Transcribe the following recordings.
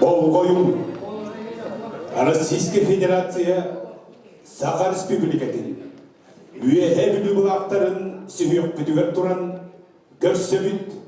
Болҕойуҥ! Российскай Федерация Саха Республикатын Үөһээ Бүлүү былаахтарын сүһүөхпүтүгэр туран көрсөбүт.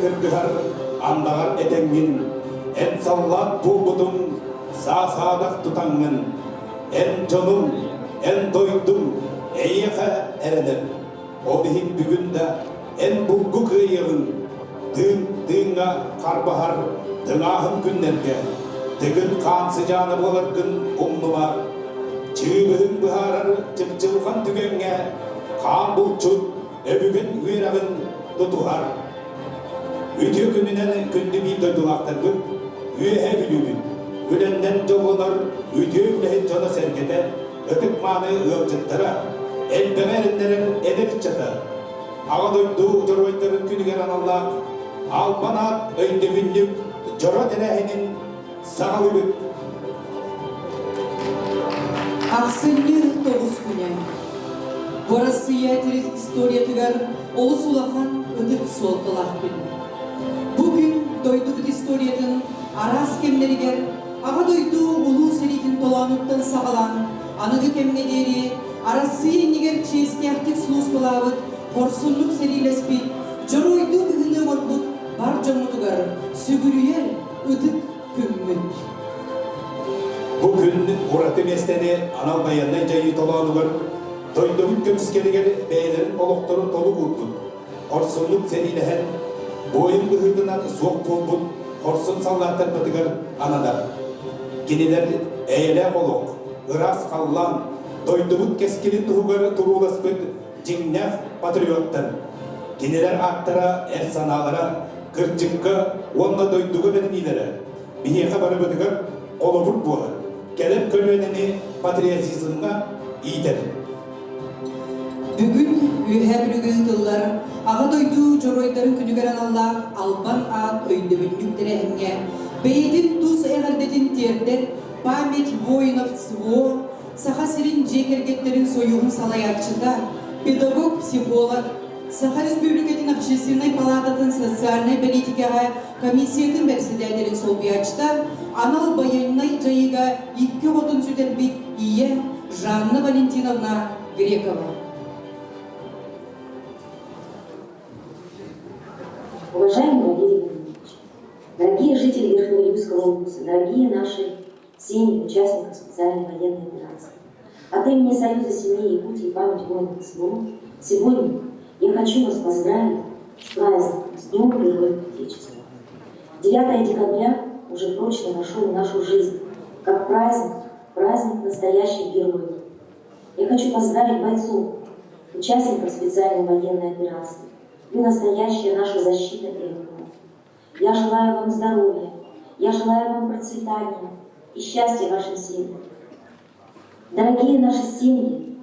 кыргыһар андаҕар этэҥҥин, эн саллаат буолбутуҥ саа-саадах тутаҥҥын, эн дьонуҥ, эн дойдуҥ эйиэхэ эрэнэр. Ол иһин бүгүн да эн булгу кыайыаҕыҥ, тыын тыыҥҥа харбаһар тыҥааһын күннэргэ Тыгын хаан сыдьаана буоларгын умнума. Чыыбыһыҥ быһаарар чыпчылҕан түгэҥҥэ хаан булчут өбүгэн үөрэҕин тутуһар. Үтүө күнүнэн күндү биир дойдулаахтарбыт, Үөһээ Бүлүүбүт, үлэннэн дьоллонор үтүө үлэһит дьоно-сэргэтэ, ытык-мааны ыалдьыттара, элбэҕи эрэннэрэр эдэр ыччата, Аҕа дойду дьоруойдарын күнүгэр аналлаах Албан аат өйдөбүнньүк дьоро тэрээһинин саҕалыыбыт. Ахсынньы тоҕус күнэ. Бу Арассыыйа историятыгар олус улахан ытык суолталаах күн. Бу күн дойдубут историятын араас кэмнэригэр Аҕа дойду Улуу сэриитин толоонуттан саҕалаан аныгы кэмҥэ диэри Арассыыйа иннигэр чиэстээхтик сулууспалаабыт, хорсуннук сэриилэспит, дьоруойдуу быһыыны оҥорбут бар дьоммутугар сүгүрүйэр ытык күммүт. Бу күн ураты миэстэни анал байыаннай дьайыы толоонугар дойдубут көмүскэлигэр бэйэлэрин олохторун толук уурбут, хорсуннук сэриилэһэн, буойун быһыытынан суох буолбут хорсун саллааттарбытыгар ананар. Кинилэр эйэлээх олох, ыраас халлаан, дойдубут кэскилин туһугар турууласпыт дьиҥнээх патриоттар. Кинилэр ааттара, эр санаалара, кырдьыкка уонна дойдуга бэриниилэрэ биһиэхэ барыбытыгар холобур буолар, кэлэр көлүөнэни патриотизмҥа иитэр. Бүгүн Үөһээ Бүлүүгэ ыытыллар Аҕа дойду Дьоруойдарын күнүгэр аналлаах Албан аат өйдөбүнньүк тэрээһиҥҥэ бэйэтин тус эҕэрдэтин тиэрдэр «Память воинов СВО» Саха сирин дьиэ кэргэттэрин сойууһун салайааччыта, педагог-психолог, Саха Республикатын Общественнай палаататын социальнай бэлиитикэҕэ комиссиятын бэрэссэдээтэлин солбуйааччыта, анал байыаннай дьайыыга икки оҕотун сүтэрбит ийэ Жанна Валентиновна Грекова. Уважаемый Валерий Владимирович, дорогие жители Верхневилюйского улуса, дорогие наши семьи участников специальной военной операции. От имени Союза семей Якутии «Память воинов СВО» сегодня я хочу вас поздравить с праздником, с Днем Героев Отечества. 9 декабря уже прочно вошел в нашу жизнь, как праздник, праздник настоящих героев. Я хочу поздравить бойцов, участников специальной военной операции. Вы настоящая наша защита и опора. Я желаю вам здоровья, я желаю вам процветания и счастья вашим семьям. Дорогие наши семьи,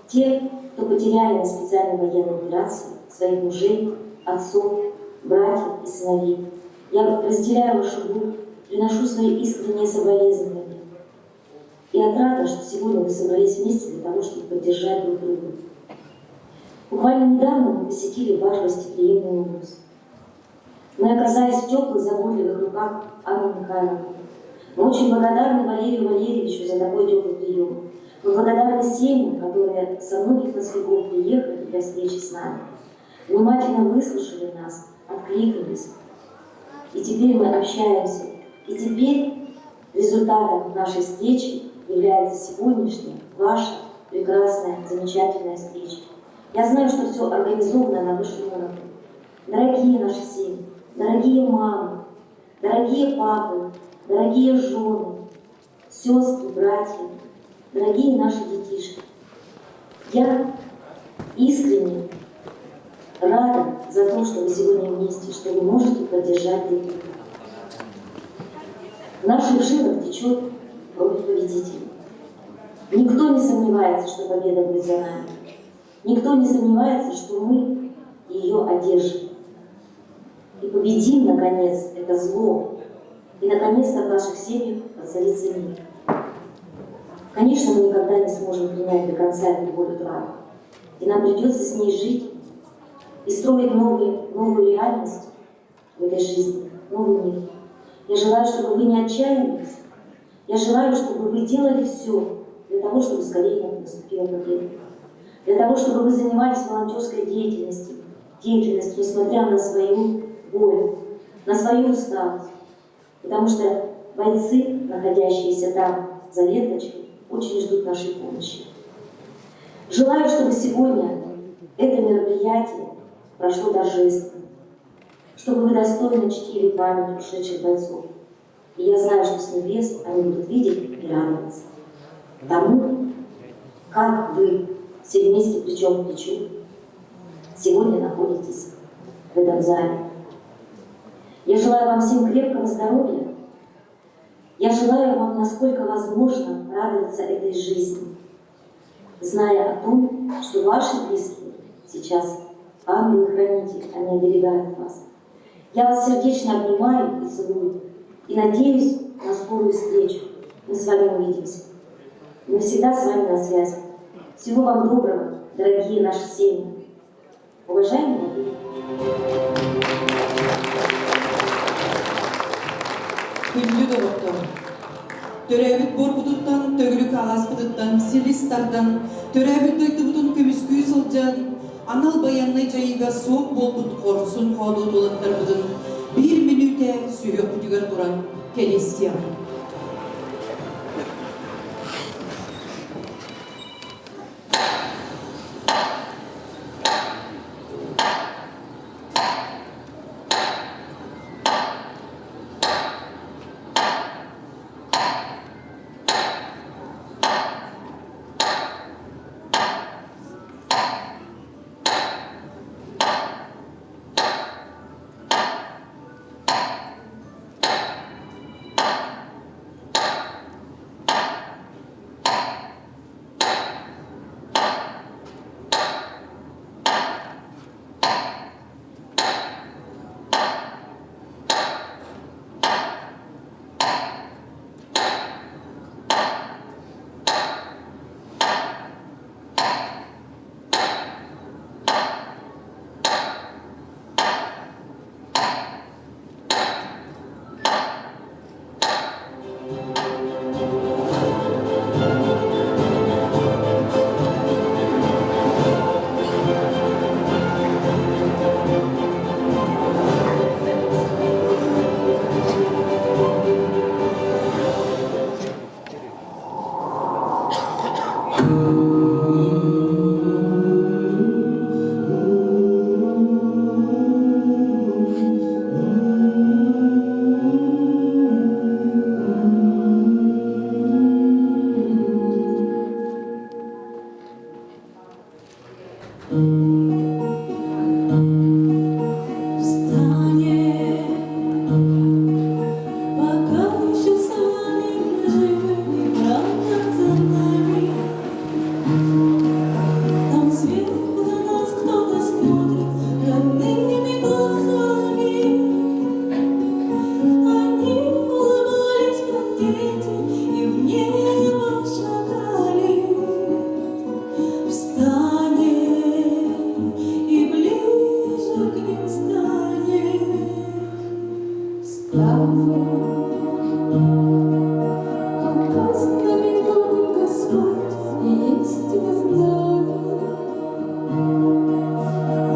те, кто потеряли на специальной военной операции своих мужей, отцов, братьев и сыновей, я разделяю вашу боль, приношу свои искренние соболезнования. И отрада, что сегодня вы собрались вместе для того, чтобы поддержать друг друга. Буквально недавно мы посетили ваш гостеприимный улус. Мы оказались в теплых, заботливых руках Анны Михайловны. Мы очень благодарны Валерию Валерьевичу за такой теплый прием. Мы благодарны семьям, которые со многих веков приехали для встречи с нами. Внимательно выслушали нас, откликнулись. И теперь мы общаемся. И теперь результатом нашей встречи является сегодняшняя ваша прекрасная, замечательная встреча. Я знаю, что все организовано на высшем уровне. Дорогие наши семьи, дорогие мамы, дорогие папы, дорогие жены, сестры, братья, дорогие наши детишки, я искренне рада за то, что вы сегодня вместе, что вы можете поддержать друг друга. В наших жилах течет кровь победителей. Никто не сомневается, что победа будет за нами. Никто не сомневается, что мы ее одержим. И победим, наконец, это зло. И, наконец-то, в наших семьях воцарится мир. Конечно, мы никогда не сможем принять до конца эту боль утраты. И нам придется с ней жить и строить новые, новую реальность в этой жизни, новый мир. Я желаю, чтобы вы не отчаивались. Я желаю, чтобы вы делали все для того, чтобы скорее наступила победа. Для того, чтобы вы занимались волонтерской деятельностью, деятельностью, несмотря на свою боль, на свою усталость, потому что бойцы, находящиеся там за ленточкой, очень ждут нашей помощи. Желаю, чтобы сегодня это мероприятие прошло торжественно, чтобы вы достойно чтили память ушедших бойцов. И я знаю, что с небес они будут видеть и радоваться тому, как вы все вместе плечом к плечу сегодня находитесь в этом зале. Я желаю вам всем крепкого здоровья. Я желаю вам, насколько возможно, радоваться этой жизни, зная о том, что ваши близкие сейчас ангелы-хранители, они оберегают вас. Я вас сердечно обнимаю и целую, и надеюсь на скорую встречу. Мы с вами увидимся. Мы всегда с вами на связи. Всего вам доброго, дорогие наши семьи. Уважаемые Күндү доҕоттор! Төрөөбүт буорбутуттан, төгүрүк алааспытыттан силис тардан, төрөөбүт дойдубутун көмүскүү сылдьан, анал байыаннай дьайыыга суох буолбут хорсун хоодуот уолаттарбытын биир мүнүүтэ сүһүөхпүтүгэр туран кэриэстиэҕиҥ.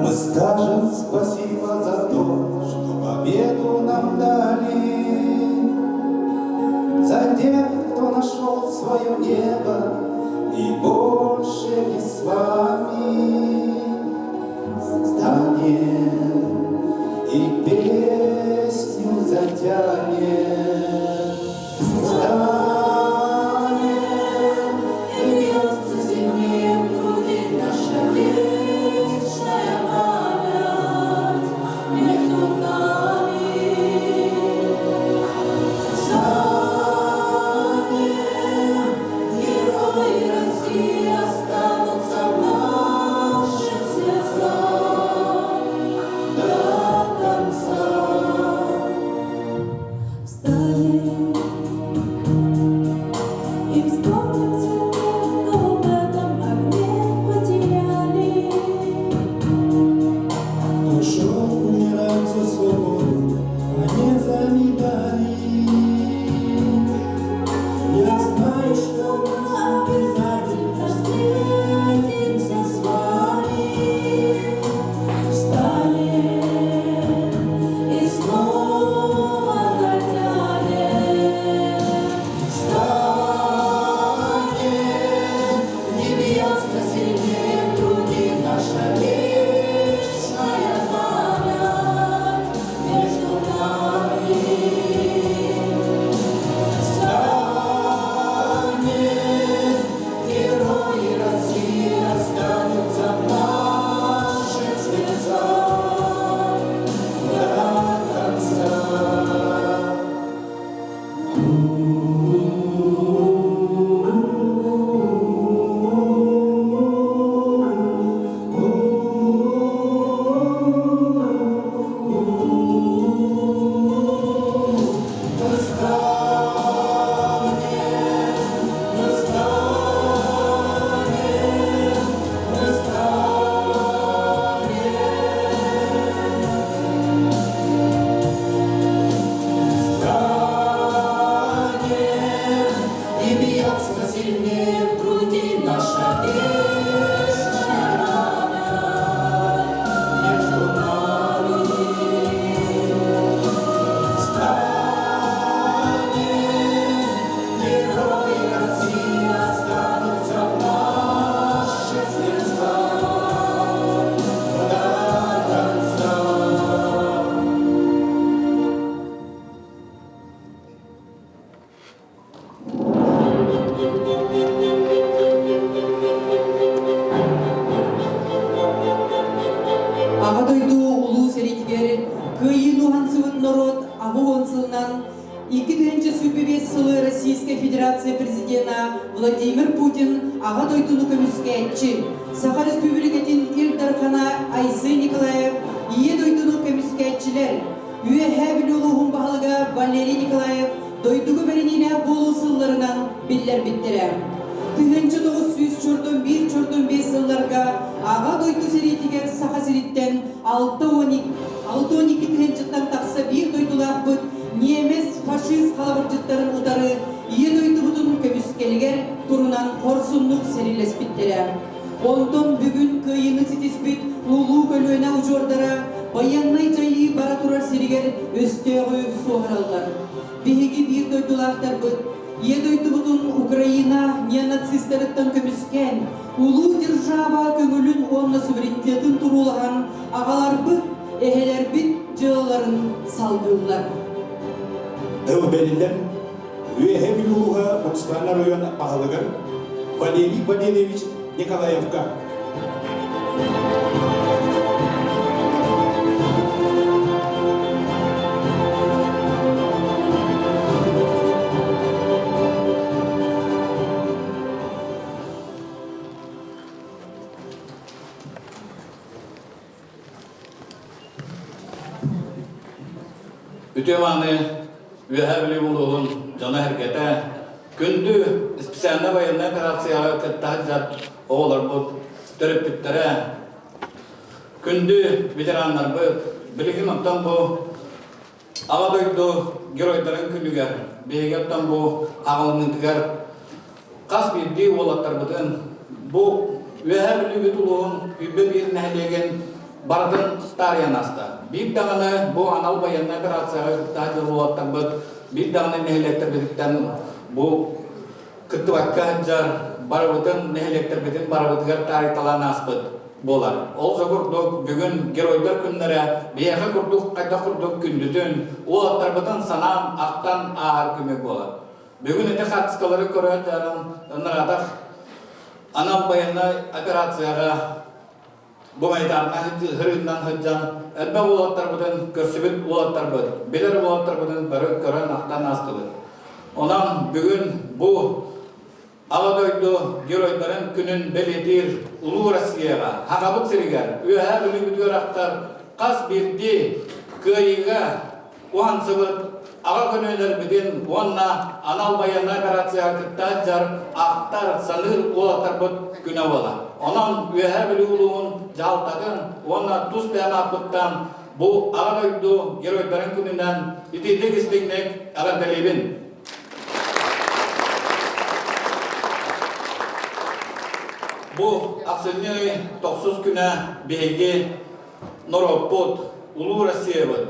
Мы скажем спасибо за то, что победу нам дали, за тех, кто нашел свое небо и больше не с вами. Станем и песню затянем. Станем и бьется сильнее в груди наша вечная память между нами. Станем, герои России останутся в наших сердцах до конца. Встанем и вспомним всех тех, кто в этом огне потеряли. Кто шел умирать за свободу, а не за медали. Я знаю, что мы обязательно встретимся с вами. Встанем и Российскай Федерация Президена Владимир Путин Аҕа дойдуну көмүскээччи, Саха Республикатын Ил Дархана Айсен Николаев Ийэ дойдуну көмүскээччилэр, Үөһээ Бүлүү улууһун баһылыга Валерий Николаев дойдуга бэриниилээх буолуу сылларынан биллэрбиттэрэ. 1901 чордон 5 сылларга Аҕа дойду сэриитигэр Саха сириттэн 62 тыһыынчаттан тахса биир дойдулаахпыт ньиэмэс фашист халабырдьыттарын утары Ийэ дойдубутун көмүскэлигэр турунан хорсуннук сэриилэспиттэрэ. Онтон бүгүн кыайыыны ситиспит улуу көлүөнэ удьуордара байыаннай дьайыы бара турар сиригэр өстөөҕү суоһараллар. Биһиги биир дойдулаахтарбыт Ийэ дойдубутун Украина неонацистарыттан көмүскээн, улуу держава көҥүлүн уонна суверенитетын туруулаһан аҕаларбыт, эһэлэрбит дьыалаларын салгыыллар. Тыл бэриллэн, Үөһээ Бүлүү улууһа муниципальнай оройуон баһылыгар Валерий Валерьевич Николаевка. Үтүө мааны Үөһээ Бүлүү улууһун дьоно-сэргэтэ, күндү специальнай военнай операцияҕа кытта сылдьар оҕолорбут, төрөппүттэрэ, күндү ветераннарбыт, билигин оттон бу Аҕа дойду геройдарын күнүгэр биһиги оттон бу аҕалыныытыгар хас биирдии уолаттарбытын бу Үөһээ Бүлүүбүт улууһун 101 нэһилиэгин барытын таарыйан ааста. Биир даҕаны бу анал байыаннай операцияҕа кытта сылдьар уолаттарбыт биир даҕаны нэһилиэктэрбититтэн бу кыттыбакка сылдьар барыбытын нэһилиэктэрбитин барыбытыгар таарыйталаан ааспыт буолар. Ол да курдук бүгүн геройдар күннэрэ биһиэхэ курдук хайдах курдук күндүтүн, уолаттарбытын санаан, ахтан ааһар күнү буолар. Бүгүн ити хаартыскалары көрөн дьарым ынаратах анал байыаннай операцияҕа гуманитарнай сырыыннан сылдьан элбэх уолаттарбытын көрсүбүт уолаттарбыт, билэр уолаттарбытын бары көрөн ахтан аастыбыт. Онон бүгүн бу Аҕа дойду геройдарын күнүн бэлиэтиир Улуу Россияҕа, Сахабыт сиригэр, Үөһээ Бүлүүбүтүгэр ахтар хас биирдии кыайыыга уһансыбыт аҕа көлүөнэлэрбитин уонна анал байыаннай операцияҕа кытта сылдьар ахтар, саныыр уолаттарбыт күнэ буолар. Онон Үөһээ Бүлүү улууһун дьаһалтатын уонна тус бэйэм ааппыттан бу Аҕа дойду геройдарын күнүнэн итиитик истиҥник эҕэрдэлиибин! Бу ахсынньы ый тохсус күнэ биһиги норуоппут, Улуу Россиябыт,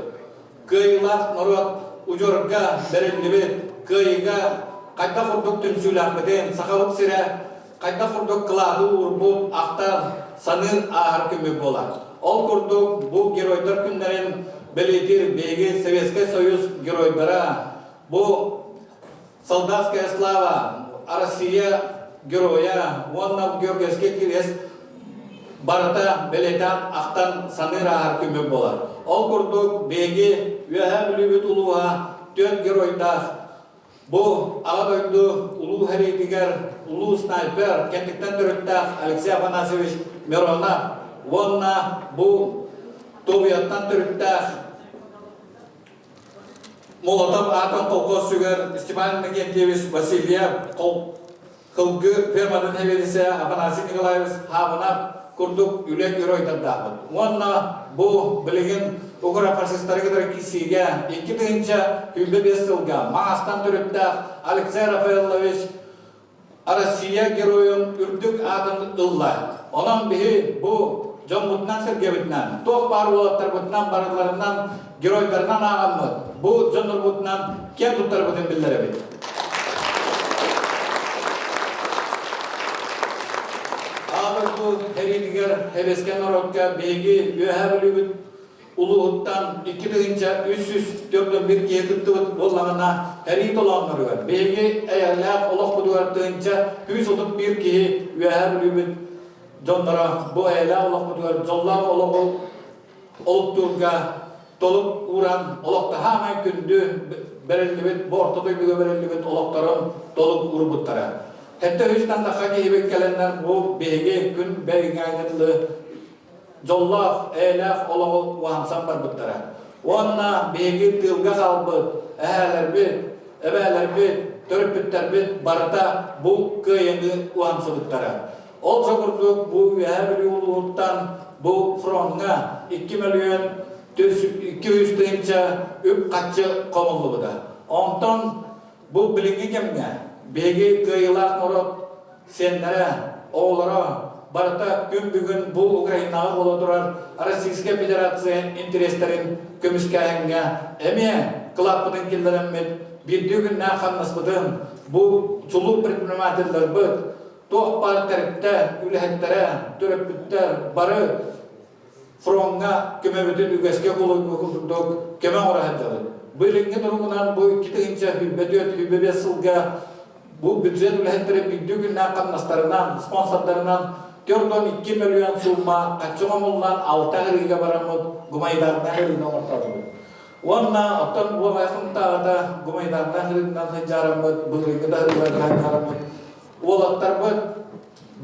кыайыылаах норуот удьуорга бэриллибит кыайыыга хайдах курдук түмсүүлээхпитин, Сахабыт сирэ хайдах курдук кылааты уурбут, ахтар, саныыр ааһар күммүт буолар. Ол курдук бу геройдар күннэрин бэлиэтиир биһиги Советскай Союз геройдара Бу Солдатская слава, Россия геройа уонна Георгиевский кириэс барыта бэлиэтээн ахтан саныыр ааһар күммүт буолар. Ол курдук биһиги Үөһээ Бүлүүбүт улууһа түөрт геройдаах бу Аҕа дойду улуу сэриитигэр улуу снайпер кэнниттэн төрүттээх Алексей Афанасьевич Миронов уонна бу Тобуяттан төрүттээх Молотов аатын колхоз сүгэр Степан Иннокентьевич Васильев Кылгы ферматын сэбиэдиссэйэ Афанасий Николаевич Хаабынап курдук үлэ геройдардаахпыт. Уонна бу билигин укрофашистары кытары киирсиигэ 2025 сылга Маҥастан төрүттээх Алексей Рафаэлович Россия Геройун үрдүк аатын ылла. Онон биһи бу дьоммутунан-сэргэбитинэн, туох баар уолаттарбытынан барыларынан геройдарынан ааҕаммыт, бу дьоннорбутунан киэн туттарбытын биллэрэбит. Аҕа дойду сэриитигэр Сэбиэскэй норуокка биһиги Үөһээ Бүлүүбүт улууһуттан 2341 киһи кыттыбыт буоллаҕына, сэрии толоонноругар биһиги эйэлээх олохпутугар 1131 киһи Үөһээ Бүлүүбүт дьонноро бу эйэлээх олохпутугар дьоллоох олоҕу олуктуурга толук ууран олохтоһо аамай күндү бэриллибит, бу орто дойдуга бэриллибит олохторун толук уурбуттара. Хэтте үстэн тахха киһибит кэлэннэр бу биһиги күн бэйиҥээҥҥэ дылы дьоллоох, эйэлээх олоҕу уһансан барбыттара. Уонна биһиги тыылга хаалбыт эһээлэрбит, эбээлэрбит, төрөппүттэрбит барыта бу кыайыыны уһансыбыттара. Ол курдук бу Үөһээ Бүлүү улууһуттан бу фроҥҥа 2 мөлүйүөн 200 тыһыынча үп-харчы хомуллубута. Онтон бу билиҥҥи кэмҥэ биһиги кыайыылаах норуот сиэннэрэ, оҕолоро барыта күн бүгүн бу Украинаҕа буола турар Российскай Федерация интэриэстэрин көмүскээһиҥҥэ эмиэ кылааппытын киллэрэммит, биирдии күннээх хамнаспытын бу чулуу предпринимателлэрбит туох баар тэрилтэ үлэһиттэрэ, төрөппүттэр бары фроҥҥа көмөбүтүн үгэскэ курдук көмө оҥоро сылдьабыт. Билиҥҥи туругунан бу 2024-25 сылга бу бюджет үлэһиттэрэ биирдүү күннээх хамнастарынан, спонсордарынан 412 мөлүйүөн суумма харчы хомуллан алта ырыыга бараммыт гуманитарнай ырыыны оҥортоотубут. Уонна оттон бу айхымтааҕыта гуманитарнай ырыынынан сылдьараммыт, былырыыҥҥы да ырыыларга сылдьараммыт Уолаттарбыт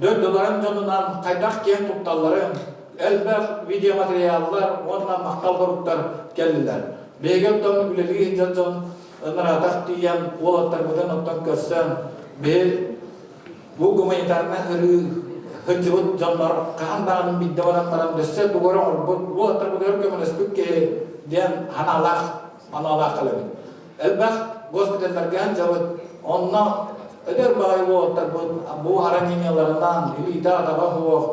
дойдуларын дьонунан хайдах киэн тутталларын элбэх видеоматериаллар уонна махтал суруктар кэллилэр. Биһиги оттон үлэлии сылдьар дьон ынаратах тиийэн уолаттарбытын оттон көрсөн биһи бу гуманитарнай ырыы сылдьыбыт дьоннор хаһан даҕаны биирдэ баран баран өссө тугу эрэ оҥорбут уолаттарбытыгар көмөлөспүт киһи диэн санаалаах аналаах кэлэбит. Элбэх госпиталларга сылдьабыт. Онно эдэр баҕайы уолаттарбыт бу ранениеларынан илиитэ-атаҕа суох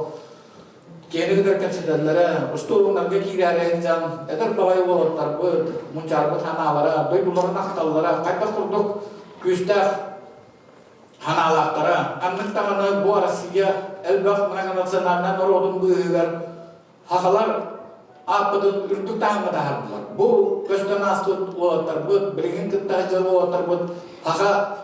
киһини кытары кэпсэтэллэрэ, устуоруунарга киирээри сылдьан эдэр баҕайы уолаттарбыт мунчаарбыт санаалара, дойдуларын ахталлара хайдах курдук күүстээх санаалаахтара. Ханнык даҕаны бу Россия элбэх многонациональнай норуотун быыһыгар Сахалар ааппытын үрдүк таһымҥа таһаардылар. Бу көстөн ааспыт уолаттарбыт, билигин кытта сылдьар уолаттарбыт саха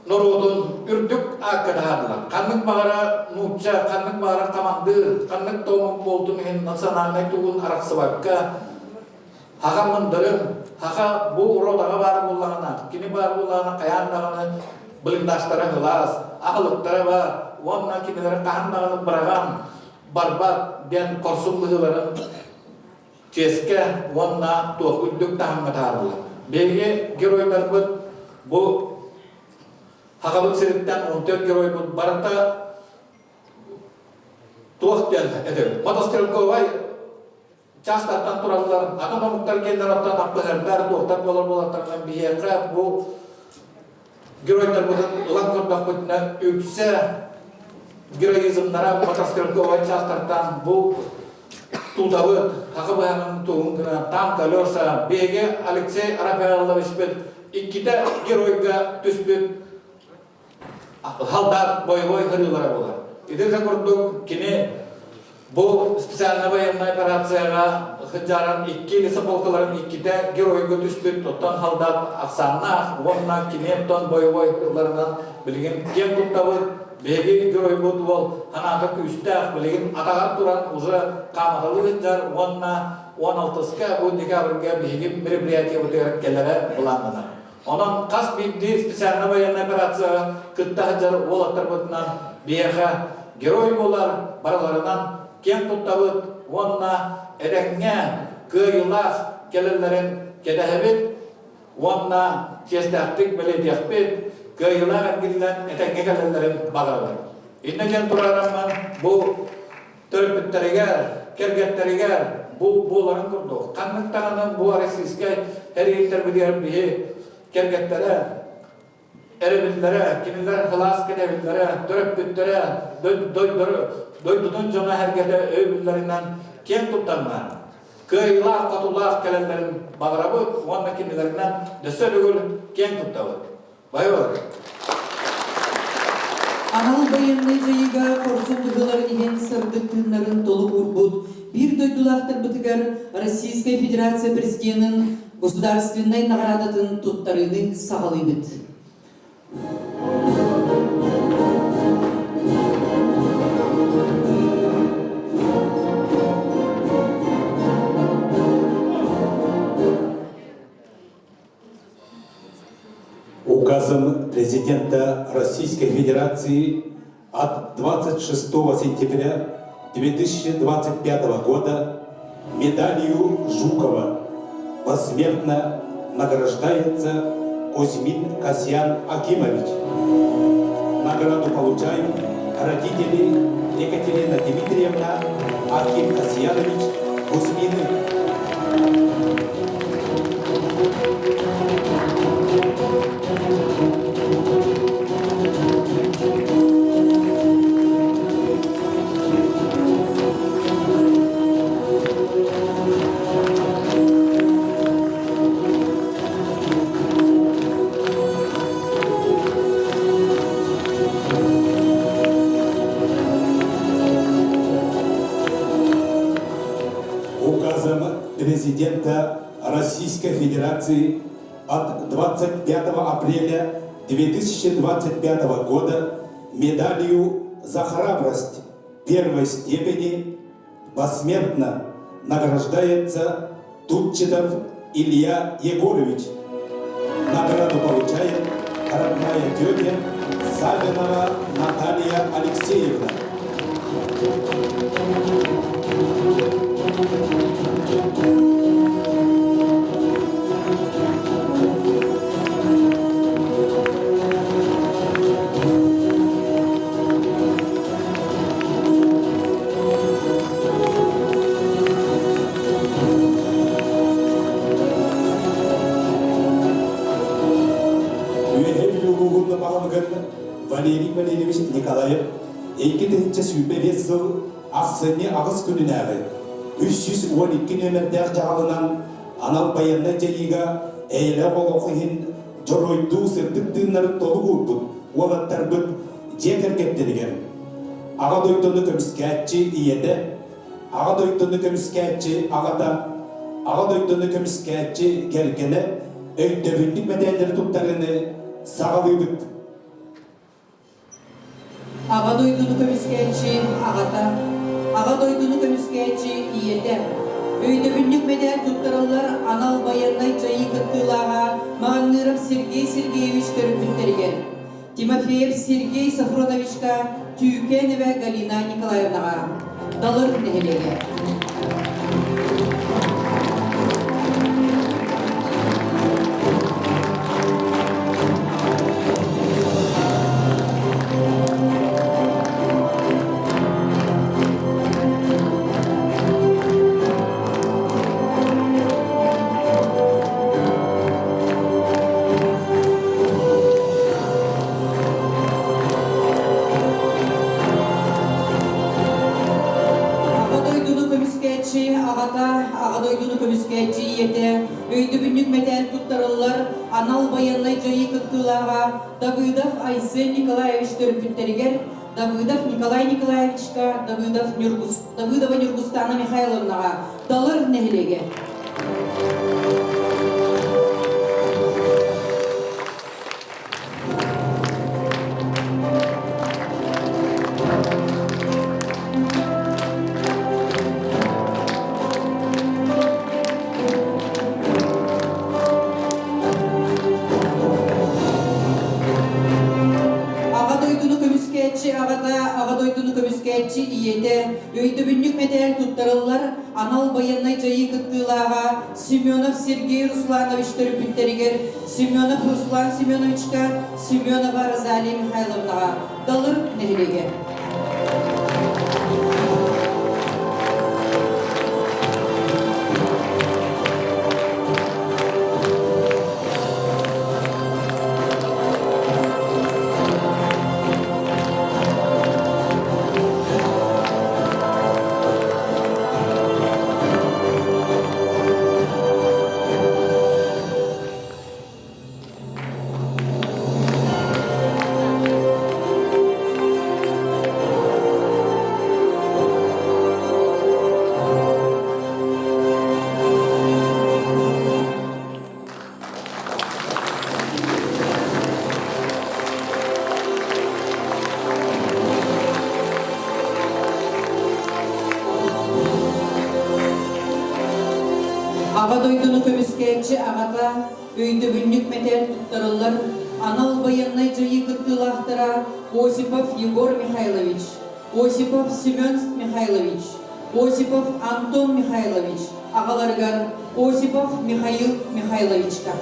норуотун үрдүк аакка таһаардылар. Ханнык баҕара нуучча, ханнык баҕара хамандыыр, ханнык да омук буолтун иһин национальнай тугун арахсыбакка саха мындырын, саха бу уродаҕа баар буоллаҕына, кини баар буоллаҕына хайаан даҕаны блиндажтара ылаас, аһылыктара баар уонна кинилэри хаһан даҕаны быраҕан барбат диэн хорсун быһыыларын чиэскэ уонна туох үрдүк таһымҥа таһаардылар. Биһиги геройдарбыт бу Сахабыт сириттэн 14 геройбут барыта туох диэн этэбит. Мотострелковай чаастартан тураллар, атын омуктар киэннэр оттон аппыһардар, туохтар буолар буолаттарынан биһиэхэ бу геройдарбытын ылан көрдөхпүтүнэ үксэ героизмнара мотострелковай чаастартан бу тутабыт, хака быһаҕын туһун гына там колеса, биһиги Алексей Рафаэловичпыт иккитэ геройга түспүт Халдаат боевой ырыылара буолар. Ити да курдук кини бу специальнай военнай операцияҕа сылдьаран икки лесополкаларын иккитэ геройга түспүт оттон халдаат ахсааннаах уонна кини оттон боевой ырыыларынан билигин киэн туттабыт. Биһиги геройбут уол санаата күүстээх, билигин атаҕар туран уже хааматалыы сылдьар уонна 16-ка бу декабрьга биһиги мероприятиебытыгар кэлэрэ былааннанар. Онон хас биирдии специальнай военнай операцияҕа кытта сылдьар уолаттарбытынан биһиэхэ герой буолар барыларынан киэн туттабыт уонна этэҥҥэ кыайыылаах кэлэллэрин кэтэһэбит уонна чиэстээхтик бэлиэтиэхпит, кыайыылаах эргиллэн этэҥҥэ кэлэллэрин баҕарабыт. Иннэ диэн турараммын бу төрөппүттэригэр, кэргэттэригэр бу буоларын курдук, ханнык даҕаны бу российскай тэрилтэрбитигэр биһи кэргэттэрэ, эрэбиллэрэ, кинилэр кылаас кэтэбиллэрэ, төрөппүттэрэ, дойдутун дьоно-сэргэтэ өйөбүллэринэн киэн туттаннар, кыайыылаах-хотуулаах кэлэллэрин баҕарабыт уонна кинилэринэн өссө төгүл киэн туттабыт. Байбал. Анал байыаннай дьайыыга хорсун быһыыларын иһин сырдык тыыннарын толук уурбут биир дойдулаахтарбытыгар Российскай Федерация Президенин государственнай наҕараадатын туттарыыны саҕалыыбыт. президента Российской Федерации от 26 сентября 2025 года медалью Жукова посмертно награждается Кузьмин Касьян Акимович. Награду получают родители Екатерина Дмитриевна, Аким Касьянович Кузьмины. Указом президента Российской Федерации от 25 апреля 2025 года медалью «За храбрость» первой степени посмертно награждается Тутчетов Илья Егорович. Награду получает родная тетя Савинова Наталья Алексеевна. Үөһээ Бүлүү улууһун баһылыгын Валерий Валерьевич Николаев 2025 сыл ахсынньы аҕыс күнүнээҕи 312 нүөмэрдээх дьаһалынан анал байыаннай дьайыыга эйэлээх олох иһин дьоруойдуу сырдык тыыннарын толук уурбут уолаттарбыт дьиэ кэргэттэригэр Аҕа дойдуну көмүскээччи ийэтэ, Аҕа дойдуну көмүскээччи аҕата, Аҕа дойдуну көмүскээччи кэргэнэ өйдөбүнньүк мэтээллэри туттарыыны саҕалыыбыт. Аҕа дойдуну көмүскээччи аҕата, Аҕа дойдуну көмүскээччи ийэтэ. Өйдөбүнньүк мэтээл туттарыллар анал байыаннай дьайыы кыттыылааҕа Маҕанныыров Сергей Сергеевич төрөппүттэригэр, Тимофеев Сергей Софроновичка, Түүкээнэбэ Галина Николаевнаҕа. Далыр нэһилиэгэ. Аҕа дойдуну көмүскээччи аҕата, Аҕа дойдуну көмүскээччи ийэтэ, өйдөбүнньүк мэтээл туттарыллар анал байыаннай дьайыы кыттыылааҕа Давыдов Айсен Николаевич төрөппүттэригэр Давыдов Николай Николаевичка, Давыдов Нюргус, Давыдова Нюргустана Михайловнаҕа Далыр нэһилиэгэ. Аҕа дойдуну көмүскээччи аҕата, Аҕа дойдуну көмүскээччи ийэтэ, өйдөбүнньүк мэтээл туттарыллар анал байыаннай дьайыы кыттыылааҕа Семенов Сергей Русланович төрөппүттэригэр Семенов Руслан Семеновичка, Семенова Розалия Михайловнаҕа Далыр нэһилиэгэ. Аҕа дойдуну көмүскээччи аҕата өйдөбүнньүк мэтээл туттарыллар. анал байыаннай дьайыы кыттыылаахтара Осипов Егор Михайлович, Осипов Семен Михайлович, Осипов Антон Михайлович аҕаларыгар Осипов Михаил Михайловичка.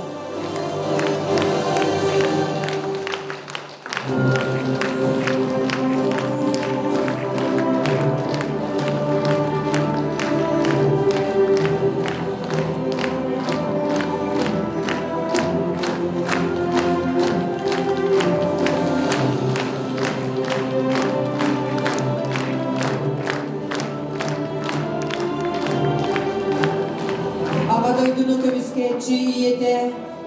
Аҕа дойдуну көмүскээччи ийэтэ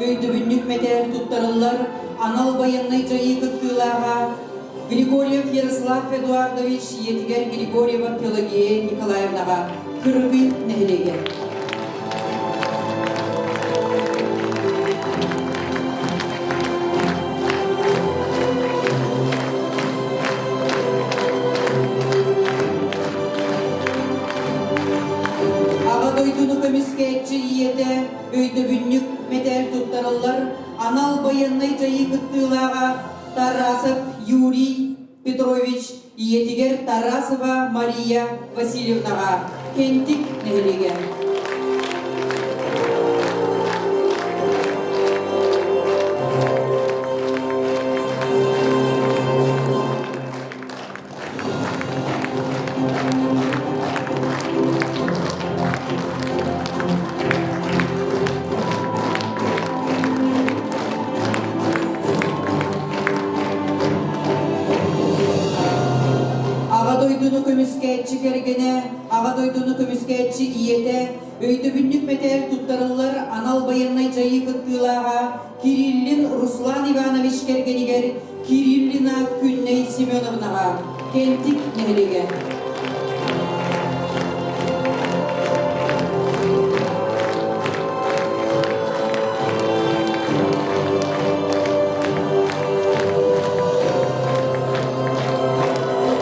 өйдөбүнньүк мэтээл туттарыллар анал байыаннай дьайыы кыттыылааҕа Григорьев Ярослав Эдуардович ийэтигэр Григорьева Пелагея Николаевнаҕа Кыргый нэһилиэгэ. Аҕа дойдуну көмүскээччи ийэтэ өйдөбүнньүк мэтээл туттарыллар анал байыаннай дьайыы кыттыылааҕа Тарасов Юрий Петрович ийэтигэр Тарасова Мария Васильевнаҕа Кэнтик нэһилиэгэ. Аҕа дойдуну көмүскээччи кэргэнэ, Аҕа дойдуну көмүскээччи ийэтэ, өйдөбүнньүк мэтээл туттарыллар анал байыаннай дьайыы кыттыылааҕа Кириллин Руслан Иванович кэргэнигэр Кириллина Күннэй Семеновнаҕа Кэнтик нэһилиэгэ.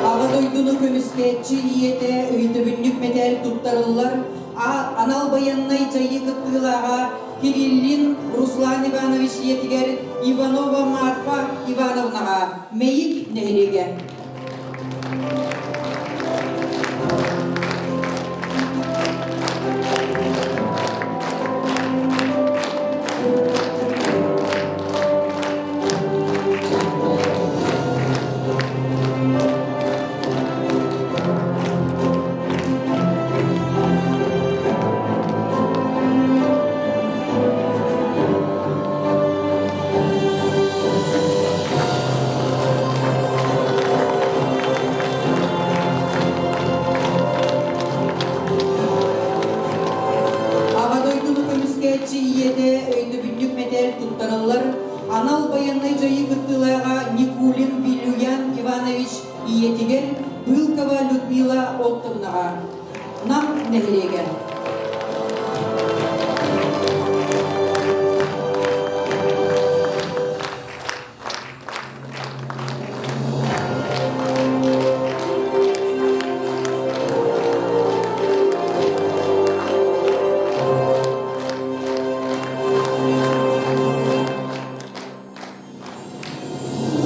Аҕа дойдуну көмүскээччи ийэтэ өйдөбүнньүк мэтээл туттарыллар анал байыаннай дьайыы кыттыылааҕа Кириллин Руслан Иванович ийэтигэр Иванова Марфа Ивановнаҕа Мэйик нэһилиэгэ. Аҕа дойдуну көмүскээччи ийэтэ өйдөбүнньүк мэтээл туттараллар анал байыаннай дьайыы кыттыылааҕа Никулин Вилюян Иванович ийэтигэр Былкова Людмила Оттовнаҕа Нам нэһилиэгэ.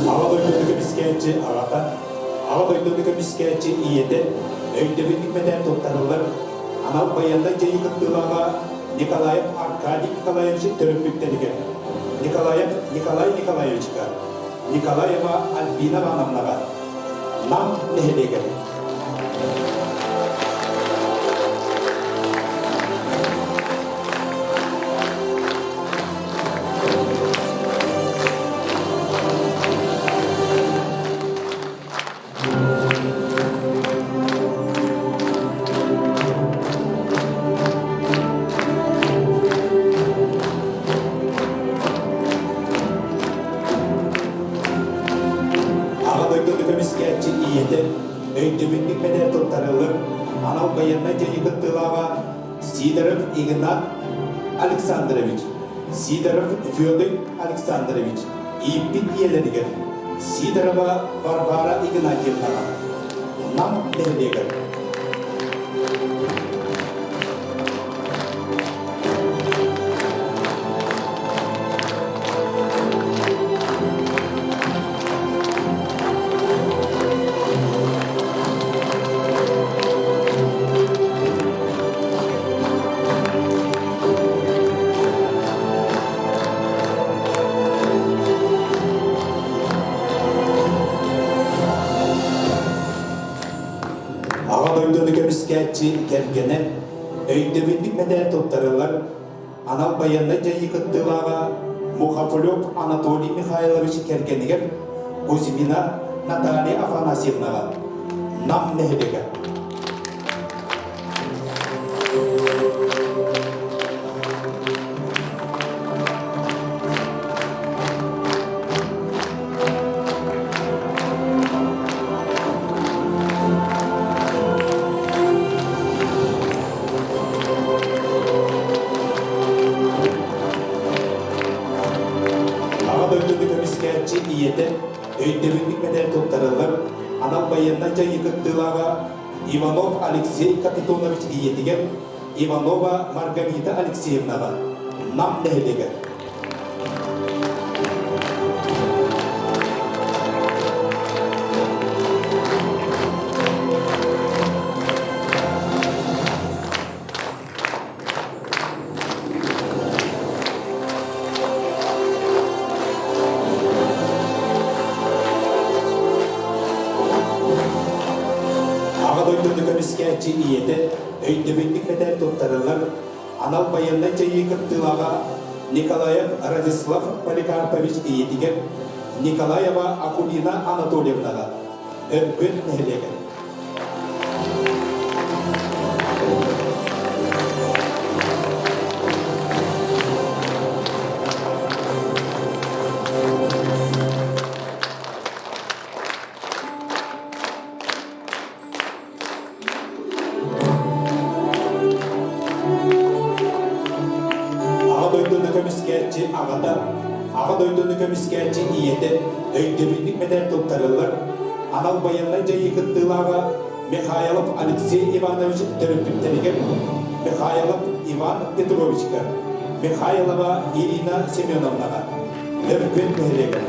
Аҕа дойдуну көмүскээччи аҕата, Аҕа дойдуну көмүскээччи ийэтэ өйдөбүнньүк мэтээл туттарыллар анал байыаннай дьайыы кыттыылааҕа Николаев Аркадий Николаевич төрөппүттэригэр Николаев Николай Николаевичка, Николаева Альбина Ивановнаҕа Нам нэһилиэгэр. Аҕа дойдуну көмүскээччи ийэтэ өйдөбүнньүк мэтээл туттарыллар анал байыаннай дьайыы кыттыылааҕа Сидоров Игнат Александрович, Сидоров Федор Александрович ииппит ийэлэригэр Сидорова Варвара Игнатьевнаҕа Нам нэһилиэгэр. көмүскээччи кэргэнэ өйдөбүнньүк мэтээл туттарыллар анал байыаннай дьайыы кыттыылааҕа Мухоплев Анатолий Михайлович кэргэнигэр Кузьмина Наталья Афанасьевнаҕа Нам нэһилиэгэ. Аҕа дойдуну көмүскээччи ийэтэ өйдөбүнньүк мэтээл туттарыллар анал байыаннай дьайыы кыттыылааҕа Иванов Алексей Капитонович ийэтигэр Иванова Маргарита Алексеевнаҕа Нам нэһилиэгэр. Аҕа дойдуну көмүскээччи ийэтэ өйдөбүнньүк мэтээл туттарыллар анал байыаннай дьайыы кыттыылааҕа Николаев Радислав Поликарпович ийэтигэр Николаева Акулина Анатольевнаҕа Өргүөт нэһилиэгэр. Аҕа дойдуну көмүскээччи аҕата, Аҕа дойдуну көмүскээччи ийэтэ өйдөбүнньүк мэтээл туттарыллар анал байыаннай дьайыы кыттыылааҕа Михайлов Алексей Иванович төрөппүттэригэр Михайлов Иван Петровичка, Михайлова Ирина Семеновнаҕа Өркөн нэһилиэгэр.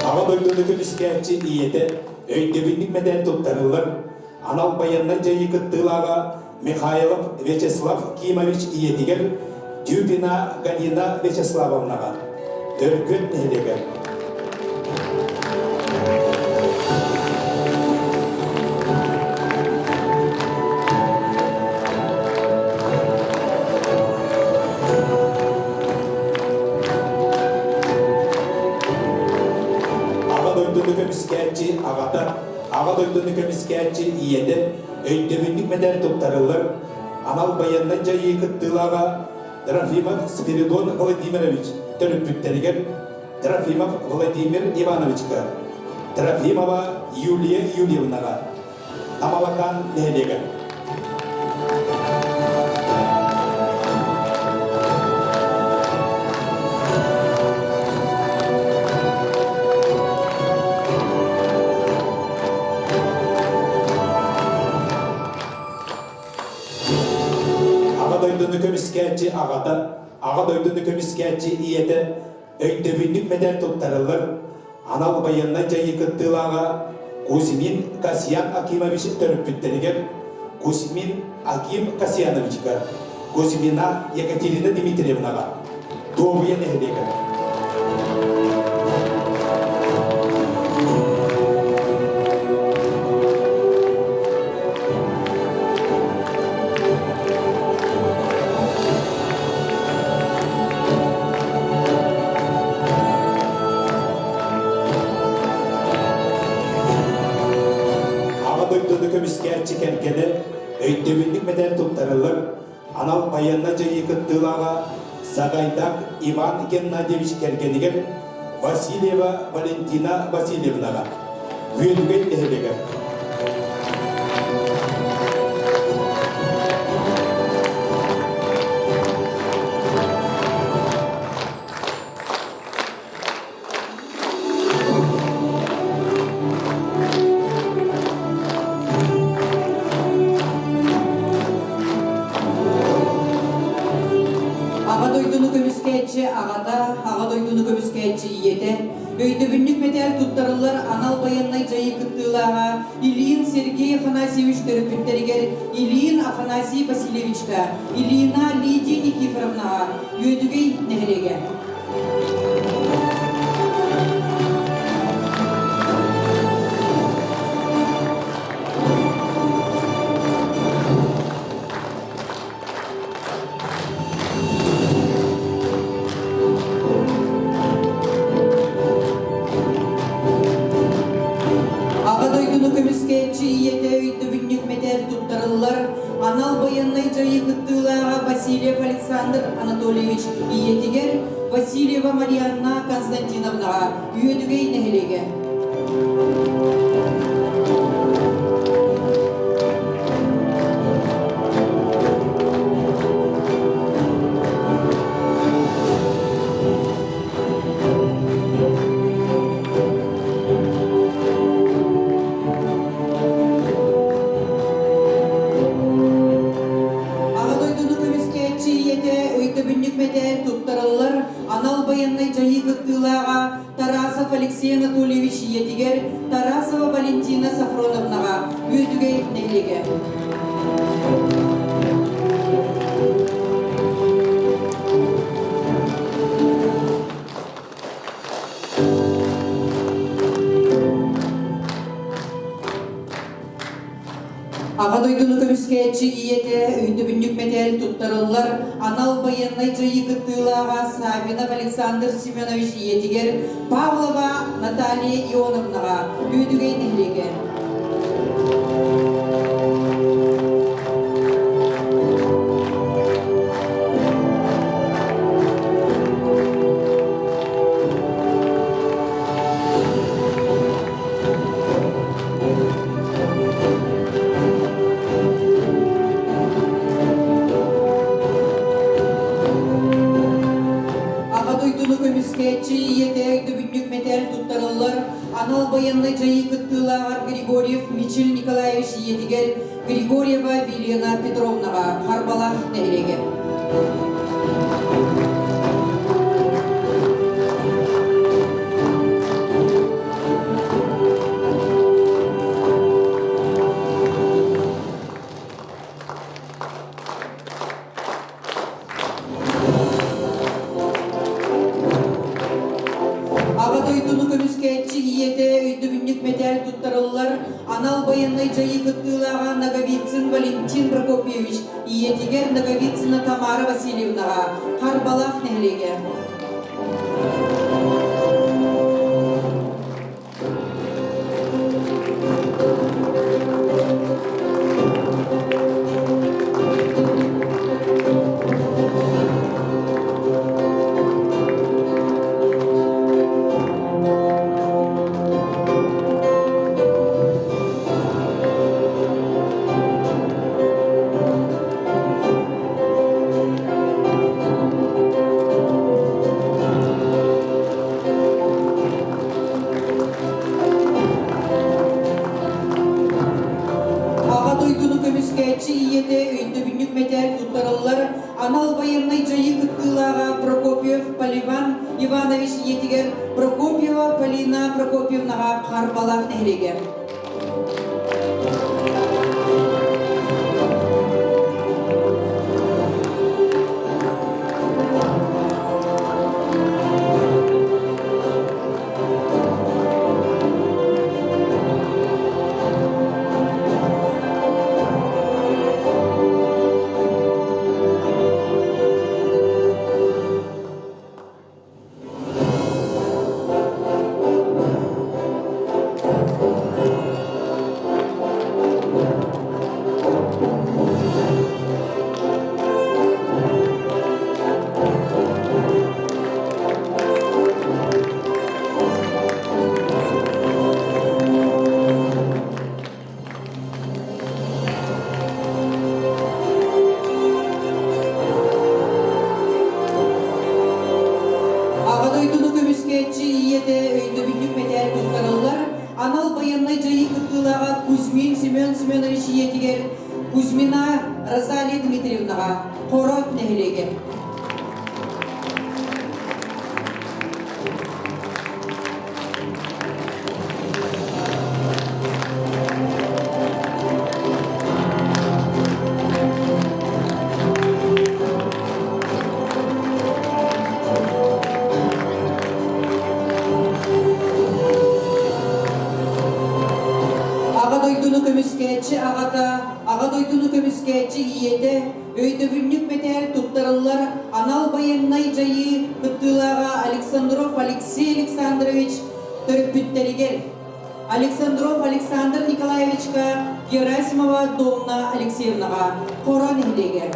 Аҕа дойдуну көмүскээччи ийэтэ өйдөбүнньүк мэтээл туттарыллар анал байыаннай дьайыы кыттыылааҕа Михайлов Вячеслав Кимович ийэтигэр Дюпина Галина Вячеславовнаҕа Өргүөт нэһилиэгэр. Аҕа дойдуну көмүскээччи аҕата, Аҕа дойдуну көмүскээччи ийэтэ өйдөбүнньүк мэтээл туттарыллар анал байыаннай дьайыы кыттыылааҕа Трофимов Спиридон Владимирович төрөппүттэригэр Трофимов Владимир Ивановичка, Трофимова Юлия Юрьевнаҕа, Тамалакаан нэһилиэгэр. Аҕа дойдуну көмүскээччи аҕата, Аҕа дойдуну көмүскээччи ийэтэ өйдөбүнньүк мэтээл туттарыллар анал байыаннай дьайыы кыттыылааҕа Кузьмин Касьян Акимович төрөппүттэригэр Кузьмин Аким Касьяновичка, Кузьмина Екатерина Дмитриевнаҕа Туобуйа нэһилиэгэр. Аҕа дойдуну көмүскээччи кэргэнэ өйдөбүнньүк мэтээл туттарыллар анал байыаннай дьайыы кыттыылааҕа Сагайдак Иван Геннадьевич кэргэнигэр Васильева Валентина Васильевнаҕа Үөдүгэй нэһилиэгэр. Аҕа дойдуну көмүскээччи аҕата, Аҕа дойдуну көмүскээччи ийэтэ, өйдөбүнньүк мэтээл туттарыллар анал байыаннай дьайыы кыттыылааҕа Ильин Сергей. Алексей Афанасьевич төрөппүттэригэр Ильин Афанасий Васильевичка, Ильина Лидия Никифоровнаҕа Үөдүгэй нэһилиэгэ. Аҕа дойдуну көмүскээччи ийэтэ өйдөбүнньүк мэтээл туттарыллар анал байыаннай дьайыы кыттыылааҕа Васильев Александр Анатольевич ийэтигэр Васильева Марианна Константиновнаҕа Үөдүгэй нэһилиэгэ. Аҕа дойдуну көмүскээччи ийэтэ өйдөбүнньүк мэтээл туттарыллар анал байыаннай дьайыы кыттыылааҕа Тарасов Алексей Анатольевич ийэтигэр Тарасова Валентина Сафроновнаҕа Үөдүгэй нэһилиэгэ. Аҕа дойдуну көмүскээччи ийэтэ өйдөбүнньүк мэтээл туттарыллар анал байыаннай дьайыы кыттыылааҕа Саввинов Александр Семенович ийэтигэр Павлова Наталья Ионовнаҕа Үөдүгэй нэһилиэгэ. Аҕа дойдуну көмүскээччи ийэтэ өйдөбүнньүк мэтээл туттарыллар анал байыаннай дьайыы кыттыылааҕар Григорьев Мичил Николаевич ийэтигэр Григорьева Вилена Петровнаҕа Харбалаах нэһилиэгэ. Аҕа дойдуну көмүскээччи ийэтэ өйдөбүнньүк мэтээл туттарыллар анал байыаннай дьайыы кыттыылааҕа Ноговицын Валентин Прокопьевич ийэтигэр Ноговицына Тамара Васильевнаҕа Харбалаах нэһилиэгэ. Аҕа дойдуну көмүскээччи ийэтэ өйдөбүнньүк мэтээл туттарыллар анал байыаннай дьайыы кыттыылааҕа Прокопьев Поливан Иванович ийэтигэр Прокопьева Полина Прокопьевнаҕа Харбалаах нэһилиэгэ. Аҕа дойдуну көмүскээччи ийэтэ өйдөбүнньүк мэтээл туттарыллар анал байыаннай дьайыы кыттыылааҕа Кузьмин Семен Семенович ийэтигэр Кузьмина Розалия Дмитриевнаҕа Хоро нэһилиэгэ. дойдуну көмүскээччи аҕата, Аҕа дойдуну көмүскээччи ийэтэ, өйдөбүнньүк мэтээл туттарыллар анал байыаннай дьайыы кыттыылааҕа Александров Алексей Александрович төрөппүттэригэр, Александров Александр Николаевичка, Герасимова Домна Алексеевнаҕа, Хоро нэһилиэгэр.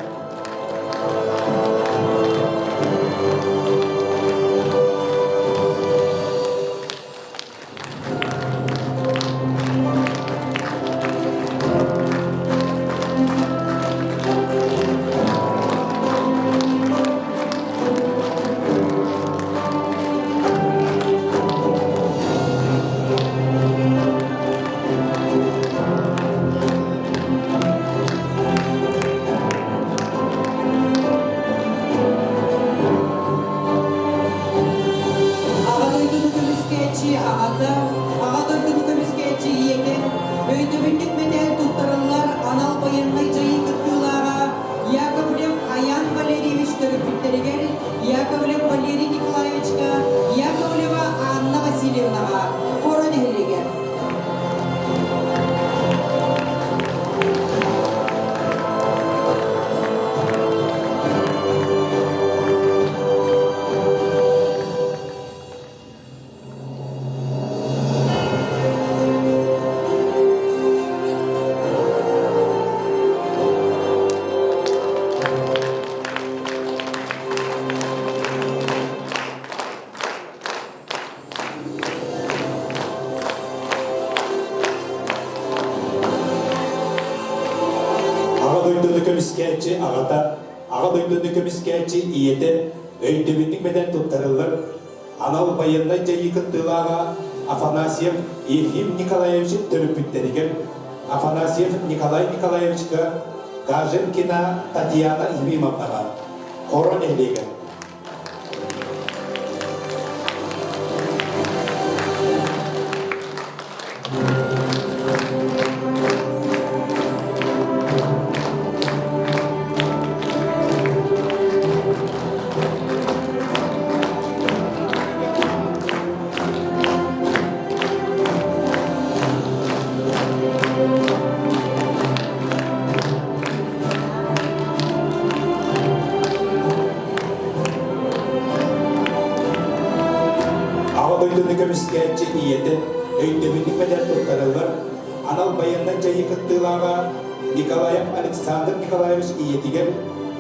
Аҕа дойдуну көмүскээччи аҕата, Аҕа дойдуну көмүскээччи ийэтэ, өйдөбүнньүк мэтээл туттарыллар анал байыаннай дьайыы кыттыылааҕа Яковлев Аян Валерьевич төрөппүттэригэр Яковлев Валерий Николаевичка, Яковлева Анна Васильевнаҕа, Хоро нэһилиэгэр. Аҕа дойдуну көмүскээччи аҕата, Аҕа дойдуну көмүскээччи ийэтэ өйдөбүнньүк мэдэл туттарыллар анал байыаннай дьайыы кыттыылааҕа Афанасьев Ефим Николаевич төрөппүттэригэр Афанасьев Николай Николаевичка, Каженкина Татьяна Ефимовнаҕа, Хоро нэһилиэгэр. Аҕа дойдуну көмүскээччи ийэтэ өйдөбүнньүк мэдэл туттарыллар анал байыаннай дьайыы кыттыылааҕа Николаев Александр Николаевич ийэтигэр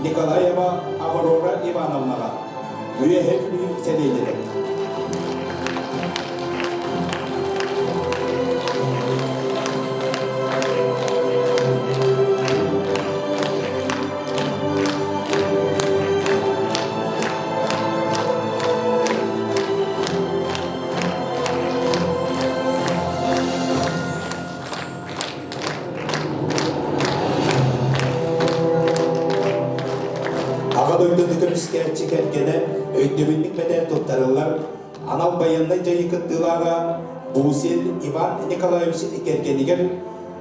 Николаева Аврора Ивановнаҕа Үөһээ Бүлүү сэлиэнньэтэ. Аҕа дойдуну көмүскээччи кэргэнэ өйдөбүнньүк мэтээл туттарыллар анал байыаннай дьайыы кыттыылааҕа Бусин Иван Николаевич кэргэнигэр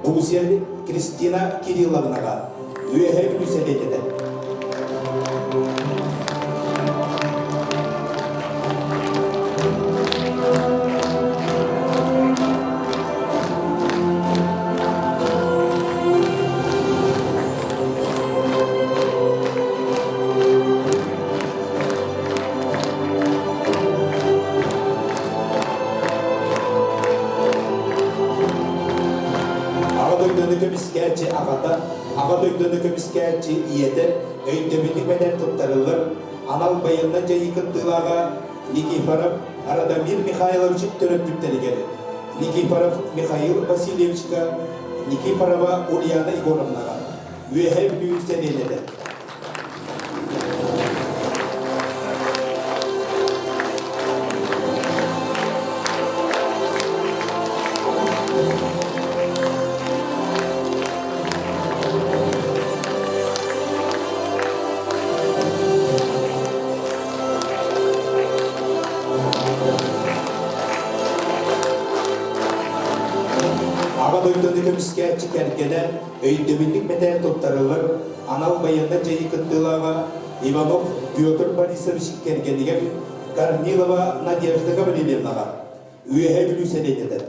Бусин Кристина Кирилловнаҕа Үөһээ Бүлүү сэлиэнньэтэ. Аҕа дойдуну көмүскээччи аҕата, Аҕа дойдуну көмүскээччи ийэтэ өйдөбүнньүк мэдэл туттарыллар анал байыаннай дьайыы кыттыылааҕа Никифоров Радомир Михайлович төрөппүттэригэр Никифоров Михаил Васильевичка, Никифорова Ульяна Егоровнаҕа Үөһээ Бүлүү сэлиэнньэтэ. Аҕа дойдуну көмүскээччи кэргэнэ өйдөбүнньүк мэтээл туттарыллар анал байыаннай дьайыы кыттыылааҕа Иванов Петр Борисович кэргэнигэр Корнилова Надежда Гаврильевнаҕа Үөһээ Бүлүү сэлиэнньэтэ.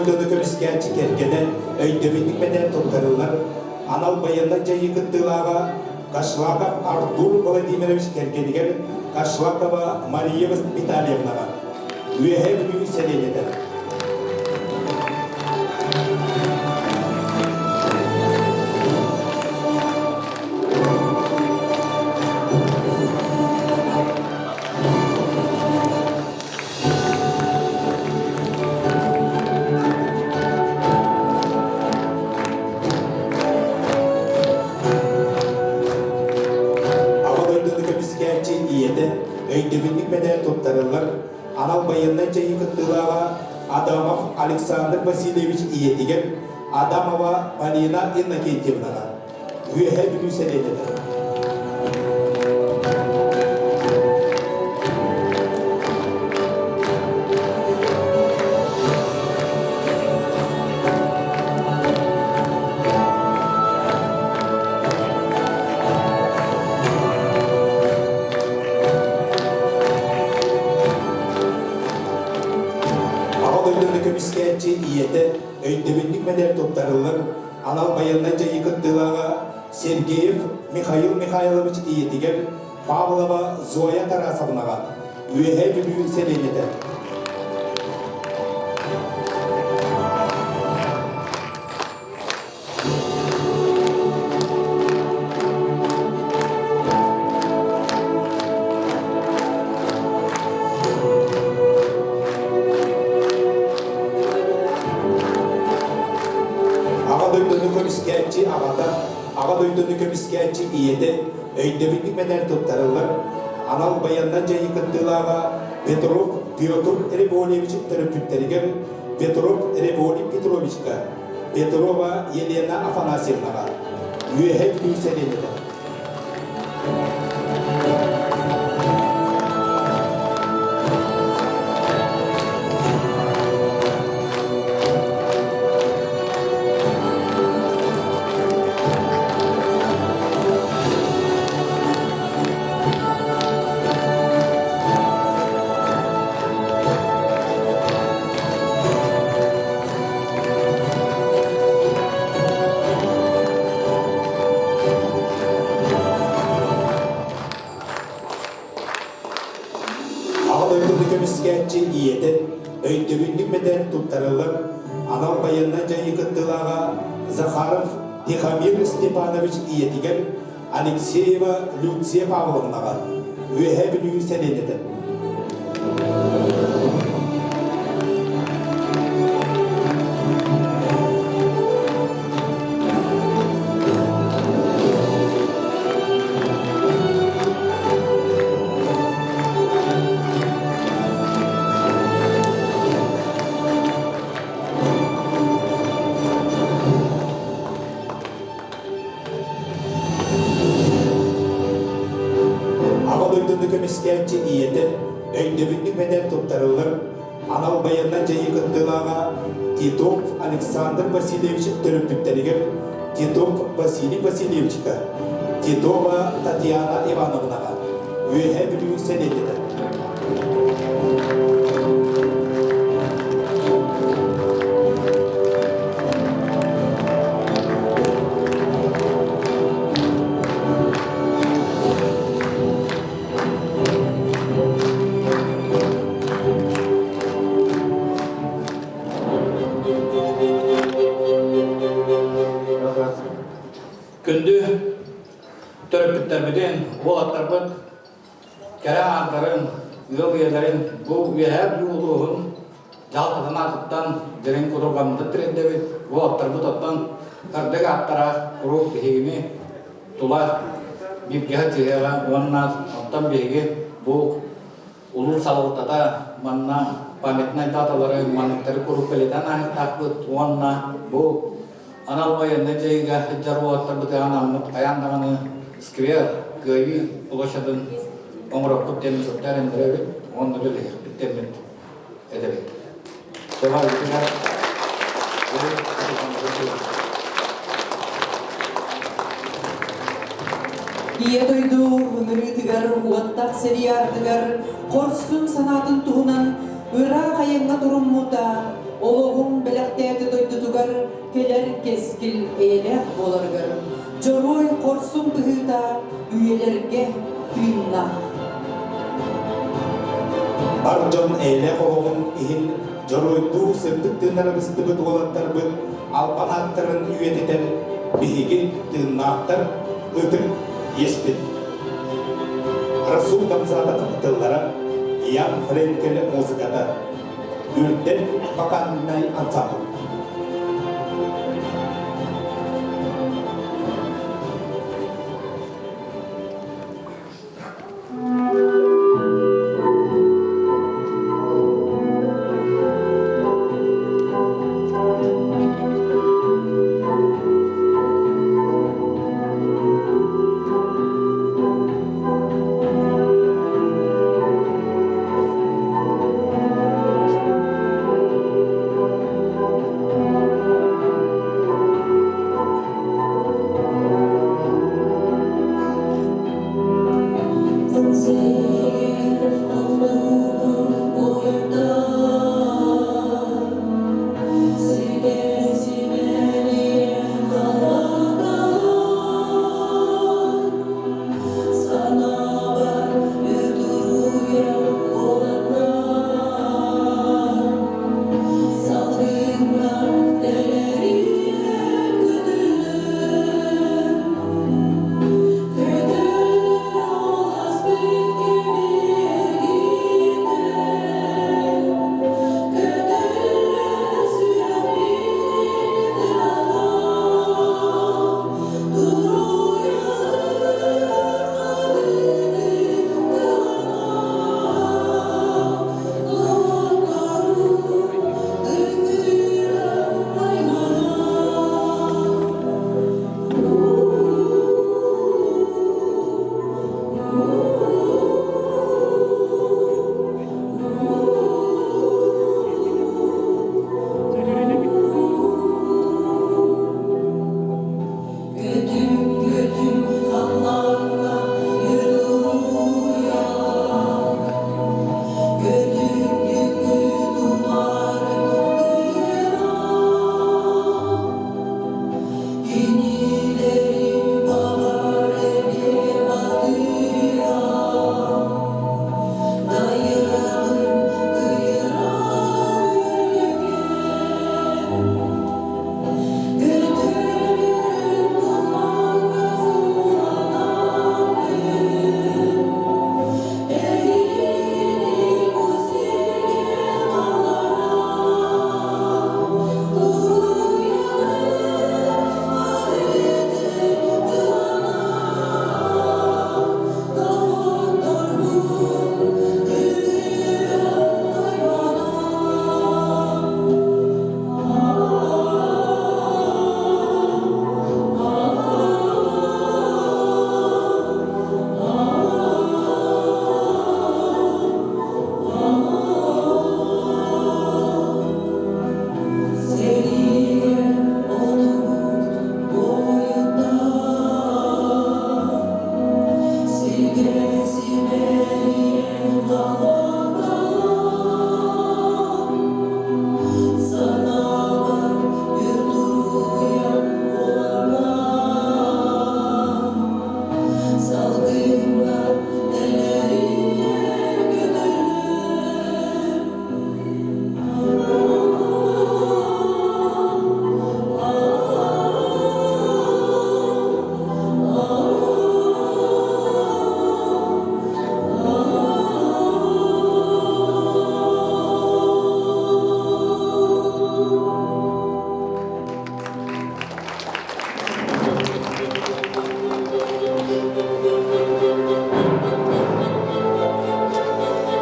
дойдуну көмүскээччи кэргэнэ өйдөбүнньүк мэтээл туттарыллар анал байыаннай дьайыы кыттыылааҕа Кашлаков Артур Владимирович кэргэнигэр Кашлакова Мария Витальевнаҕа Үөһээ Бүлүү сэлиэнньэтэ. Аҕа дойдуну көмүскээччи ийэтэ өйдөбүнньүк мэдээл туттарыллар анал байыаннай дьайыы кыттыылааҕа Адамов Александр Васильевич ийэтигэр Адамова Полина Иннокентьевнаҕа Үөһээ Бүлүү сэлиэнньэтэ. Аҕа дойдуну көмүскээччи ийэтэ өйдөбүнньүк мэдэл туттарыллар анал байыаннай дьайыы кыттыылааҕа Сергеев Михаил Михайлович ийэтигэр Павлова Зоя Тарасовнаҕа Үөһээ Бүлүү сэлиэнньэтэ. Аҕа дойдуну көмүскээччи аҕата, Аҕа дойдуну көмүскээччи ийэтэ өйдөбүнньүк мэтээл туттарыллар анал байыаннай дьайыы кыттыылааҕа Петров Петр Револьевич төрөппүттэригэр Петров Револий Петровичка, Петрова Елена Афанасьевнаҕа Үөһээ Бүлүү сэлиэнньэтэ. Аҕа дойдуну көмүскээччи ийэтэ өйдөбүнньүк мэтээл туттарыллар анал байыаннай дьайыы кыттыылааҕа Захаров Тихомир Степанович ийэтигэр Алексеева Люция Павловнаҕа Үөһээ Бүлүү сэлиэнньэтэ. Аҕа дойдуну көмүскээччи ийэтэ өйдөбүнньүк мэтээл туттарыллар анал байыаннай дьайыы кыттыылааҕа Титов Александр Васильевич төрөппүттэригэр Титов Василий Васильевичка, Титова Татьяна Ивановнаҕа Үөһээ Бүлүү сэлиэнньэтэ. Күндү төрөппүттэрбитин, уолаттарбыт кэрэ аардарын, ыал ийэлэрин бу Үөһээ Бүлүү улууһун дьаһалтатын аатыттан дириҥ кутурҕаммытын тириэрдэбит. Уолаттарбыт оттон кырдьык ааттара куруук биһигини тула бииргэ сылдьыһыаҕа уонна оттон биһиги бу улуус салалтата манна памятнай даталары манныктары куруук бэлиэтээн ааһыахтаахпыт уонна бу анал байыаннай дьайыыга сылдьар уолаттарбытыгар анаммыт хайаан даҕаны сквер Кыайыы площадын оҥоруохпут диэн сүрдээх эрэннэрэбит уонна үлэлэһиэхпит диэммит этэбит. Ийэ дойду ыҥырыытыгар, уоттаах сэрии ардыгар хорсун санаатын туһунан ыраах айаҥҥа туруммута, олоҕун бэлэхтээтэ дойдутугар кэлэр кэскил эйэлээх буоларыгар дьоруой хорсун быһыыта үйэлэргэ тыыннаах. Бар дьон эйэлээх олоҕун иһин дьоруойдуу сырдык тыыннара быстыбыт уолаттарбыт албан ааттарын үйэтитэр биһиги тыыннаахтар ытык иэспит. Расул Гамзатов тыллара, Ян Френкель музыката, Үрдэл вокальнай ансамбль.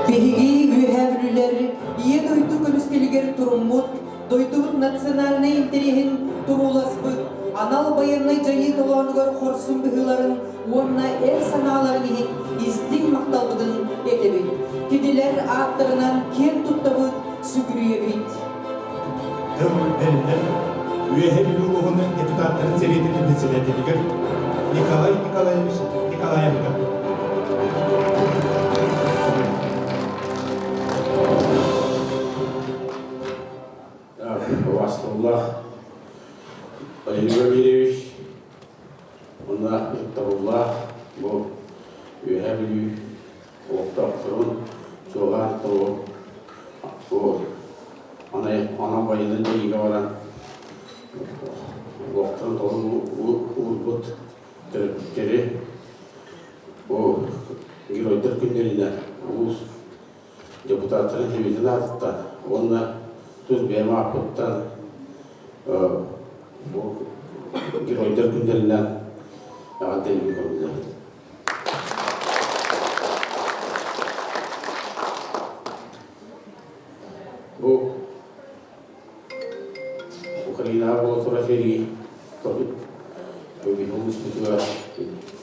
Биһиги Үөһээ Бүлүүлэр Ийэ дойду көмүскэлигэр туруммут, дойдубут национальнай интэриэһин турууласпыт, анал байыаннай дьайыы толоонугар хорсун быһыыларын уонна эр санааларын иһин истиҥ махталбытын этэбит. Кинилэр ааттарынан киэн туттабыт, сүгүрүйэбит. Тыл бэриллэр Үөһээ Бүлүү улууһун депутаттарын сэбиэтин председателигэр Николай Николаевич Николаевка. Убаастабыллаах Валерий Валерьевич уонна ытыктабыллаах бу Үөһээ Бүлүү олохтоохторун чуолаан толору бу анал байыаннай дьайыыга баран олохторун толору уурбут төрөппүттэри бу геройдар күннэринэн улуус депутаттарын сэбиэтин аатыттан уонна тус бэйэм ааппыттан бу геройдар күннэринэн эҕэрдэлиибин көрүллэр. Бу Украинаҕа буола турар сэрии биһиги улууспутугар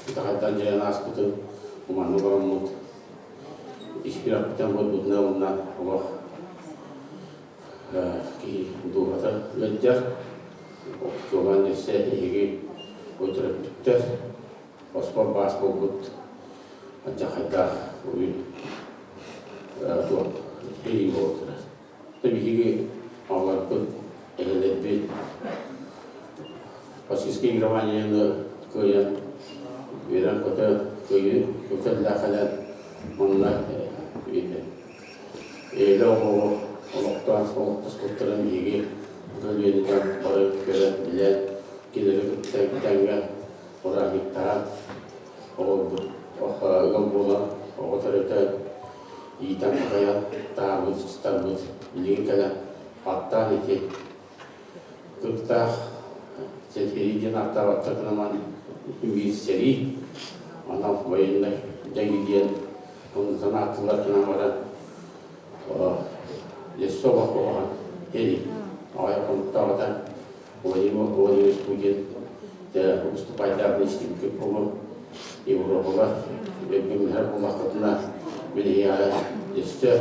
итэҕэлтэн дьайан ааспытын уманна олороммут испирэхпитин буолбутунан уонна олох киһи дууһата ыалдьар. Чуолаан өссө эһиги бу төрөппүттэр боспор баас буолбут алдьархайдаах уйун туох сэрии буола турар. Биһиги оҕолорбут, эһэлэрбит фашистскай Германияны кыайан үөрэн-көтө кыайыы көтөллөөх кэлэн манна эйэлээх оҕоҕо олохтоох олохтоспуттарын биһиги көлүөнэтэн бары көрөн билэн кинилэри кытта тэҥҥэ бырааһынньыктаһан оҕолорбут ыал буолан оҕо төрөтөн иитэн-такайан таһаарбыт сыстарбыт билигин кэлэн аттаан ити кырыктаах сэрии диэн ааттаабаттар гынан биир сэрии анал военнай дьайыы диэн оннутан ааттыылар гынан баран өссө олох куһаҕан сэрии аҕыйах хонуктааҕыта Владимир Владимирович Путин уступайдаабын истибиккит буолуо Европаҕа бэббиҥнэһэр буоллаххытына билиһиэҕэ өссө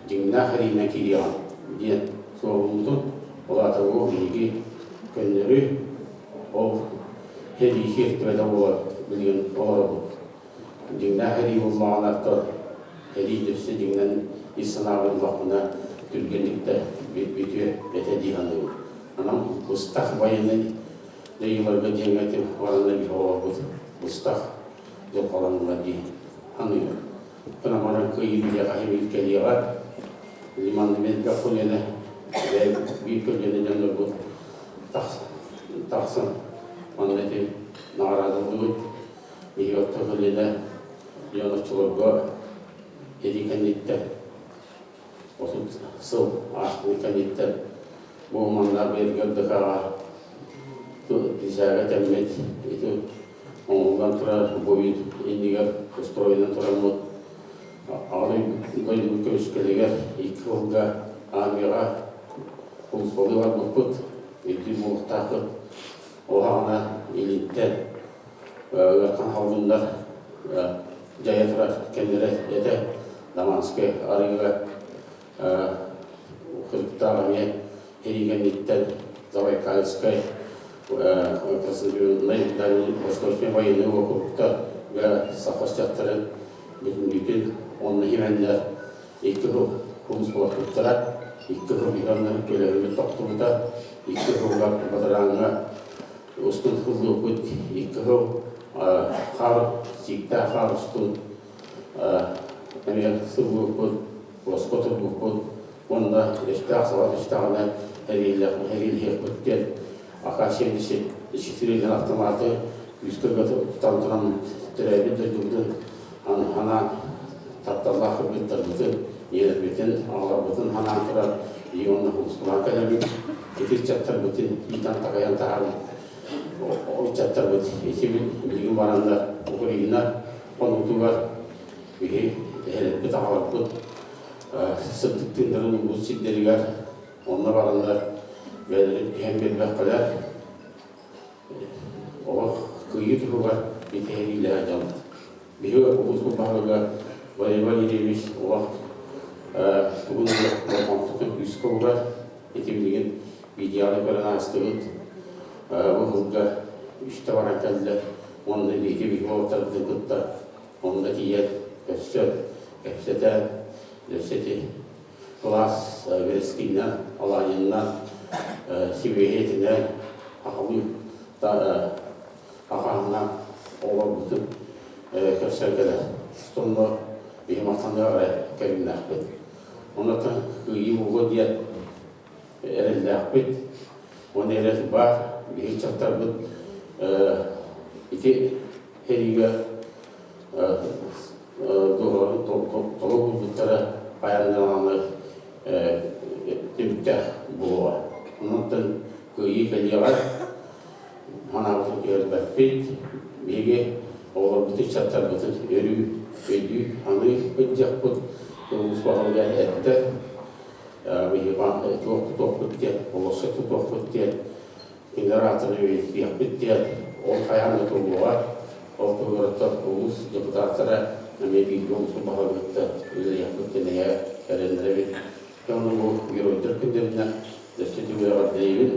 дьиҥнээх эриинэ киириэҕин диэн суолуммутун ол аата бу биһиги көннөрү ол сэрии сиэртибэтэ буолар билигин олоробут Дьиҥнээх эрии буоллаҕына то эрии өссө дьиҥинэн ис санаабын ыллахпына түргэнник да бүтүө этэ дии саныыбын. Онон быстах военнай дьайыыларга диэҥҥэ ити баранна биһи оҕолорбут быстах дьылҕаланнылар дии саныыбын. Оттон баран кыайыы биһиэхэ иһин кэлиэҕэ. Лиманна элбэх көлүөнэ биир көлүөнэ дьоннорбут тахсан манна ити наҕараадалыыбыт. Биһиги орто көлүөнэ дьон оччолорго сэрии кэнниттэн 30 сыл ааспыт кэнниттэн бу манна БРГДК-ҕа присяга тэммит ити оҥоһуллан турар буойун иннигэр устуруойунан тураммыт Аҕа дойдубут көмүскэлигэр икки сылга армияҕа сулууспалыы барбыппыт, өйдүүр буолуохтаахпыт. Уһаҕана илииттэн ыарахан халбыннар дьайа турар кэмнэрэ этэ. Даманскай арыыга кыргыттаах эмиэ сэрии кэнниттэн Забайкальскай Краснодоннай Дальний Восточный военный округтарга саха ыччаттарын бүтүннүүтүн онно химэннэр икки сыл сулууспалаппыттара, икки сыл иһэн көлөһүммүт тохтубута, икки сылга бадарааҥҥа устун сылдьыбыппыт, икки сыл хаар, сииктээх хаар устун эмиэ сылдьыбыппыт, босхо турбуппут уонна өстөөх саба түстэҕинэ эриилиэхпит диэн АК-74 диэн автоматы күүскэ тутан туран төрөөбүт дойдубутун ханаан тапталлаах кыргыттарбытын, ийэлэрбитин, аҕаларбытын ханаан туран биһиги онно сулууспалаан кэлэбит. Ити ыччаттарбытын иитэн-такайан таһаарбыт ыччаттарбыт ити билигин бараннар Украина хонуутугар биһи эһэлэрбит, аҕаларбыт сырдык тыыннарын ылбыт сирдэригэр онно бараннар бэйэлэрин түһэн биэрбэккэлэр олох кыайыы туһугар итэһиилээх дьоммут. Биһиги улууспут баһылыга Валерий Валерьевич олох тугун болҕомтотун күүскэ уурар. Ити билигин видеоны көрөн аастыбыт. Бу сылга үстэ баран кэллэ. Уонна биһиги биһиги уолаттарбытын кытта онно тиийэн көрсөн, кэпсэтэн, өссө ити кылаас Верескиннэн, Аланиннан, сибиэһитинэн аҕалыы аҕаһынан олорбутун көрсөн кэлэр. Сонно биһи махтаныах эрэ кэлиннэхпит. Онон кыайыы буолуо диэн эрэллээхпит. Уонна эрэл баар биһи ыччаттарбыт ити сэриигэ дууһаларын толук булбуттара хайаан түмүктээх буолуоҕа. Онон кыайыы кэлиэҕэр санаабытын түһэрбэппит. Биһиги оҕолорбут ыччаттарбытын өрүү өйдүү саныы сылдьыахпыт. Улуус баһылыга эттэ. Биһиги туох тутуохпут диэн, олохсо тутуохпут диэн кинилэр аатын үйэтитиэхпит диэн ол хайаан да туолуоҕа. Ол туһугар улуус депутаттара эмиэ бииргэ улуус баһылыгытта үлэлиэхпит диэн эһэ эрэннэрэбит. Ону бу геройдар күннэринэн өссө түгэҕэрдэйбин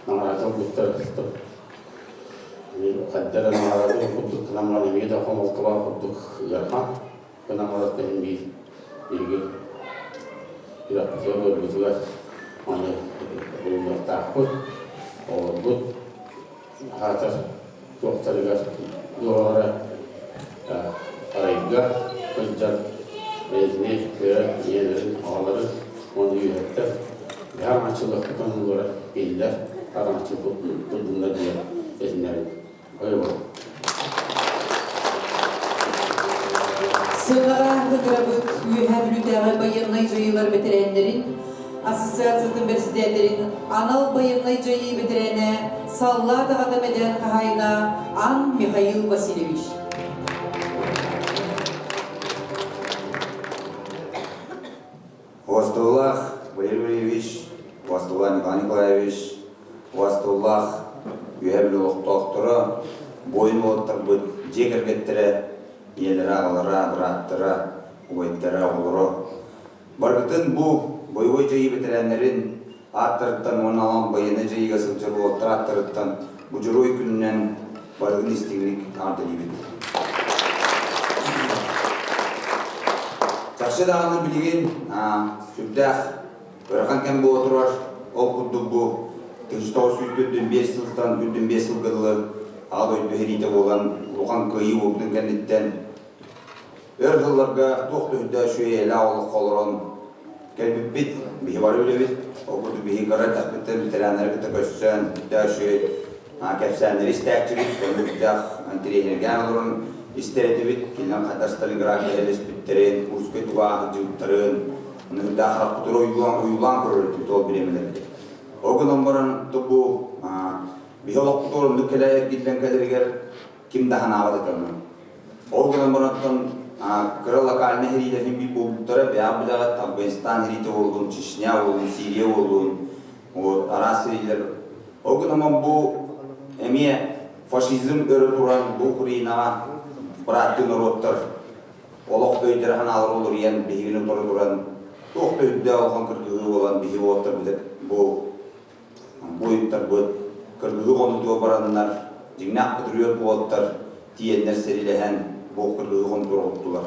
наҕараада ылбыттар хайда эрэ наҕараада курдук гынан баран эмиэ да хомолтолоох курдук ыарахан гынан баран иһин биир биһиги үрэхпитигэр өлбүтүгэр аны ылыныахтаахпыт олорбут аһаатар туохтарыгар дуоһалара арайга сылдьан бэйэтини көрө ийэлэрин аҕаларын уонна үөһэттэн араҥаччылыахпыт оннулара биллэр араҥаччы турдуннар диэн этинэбин. Сыанаҕа ыҥырабыт Үөһээ Бүлүүтээҕи байыаннай дьайыылар бэтэрээннэрин Ассоциациятын бэрэсэдээтэлин анал байыаннай дьайыы бэтэрээнэ Саллаат аҕата мэдээн хаһаайына Ан Михаил Васильевич. Хвостовлах Валерий Валерьевич, Хвостовлах Николай Николаевич, Хвостовлах Үөһээ Бүлүү олохтоохторо, буойун уолаттарбыт дьиэ кэргэттэрэ, ийэлэрэ, аҕалара, бырааттара, убайдара, оҕолоро. Барыгытын бу бойобуой дьайыы бэтэрээннэрин ааттарыттан уонна алампа байыаннай дьайыыга сылдьар уолаттар ааттарыттан бу Дьоруой күнүнэн барыгын истиҥник эҕэрдэлиибит. Чахчы даҕаны билигин сүрдээх ыарахан кэм буола турар. Ол курдук бу 1945 сылтан 45 сылга дылы Аҕа дойду сэриитэ буолан улахан кыайыы буолбутун кэнниттэн Өр сылларга туох да үрдээх үчүгэй эйэлээх олоххо олорон кэлбиппит, биһи бары үлэбит. Ол курдук биһи кыра эрдэхпиттэн ветераннары кытта көрсөн, үрдээх үчүгэй кэпсээннэри истээччибит, онно үрдээх интэриэһиргээн олорон истэр этибит. Кинилэр хайдах Сталинградка элэспиттэрин, Курскай туга сылдьыбыттарын, ону үрдээх харахпытыгар ойуулаан, ойуулаан көрөр этибит ол бириэмэлэргэ. Ол гынан баран бу биһи олохпутугар оннук кэлэ эргиллэн кэлэригэр ким да санаабат этэ ону. Ол гынан баран кыра локальнай сэриилэрин биир буолбуттара бэйэҕ билэҕит Афганистан сэриитэ буоллун, Чечня буоллун, Сирия буоллун, вот, араас сэриилэр. Ол гынан бу эмиэ фашизм өрө туран бу Украинаҕа бырааттыы норуоттар олох өйдөрө-санаалара уларыйан биһигини утары туран туох да үрдээх улахан кыргыһыы буолан биһи уолаттарбыт бу Буойуттарбыт кыргыһыы хонуутугар бараннар, дьиҥнээх патриот уолаттар тиийэннэр сэриилэһэн бу кыргыһыы хонуутугар оҕуттулар.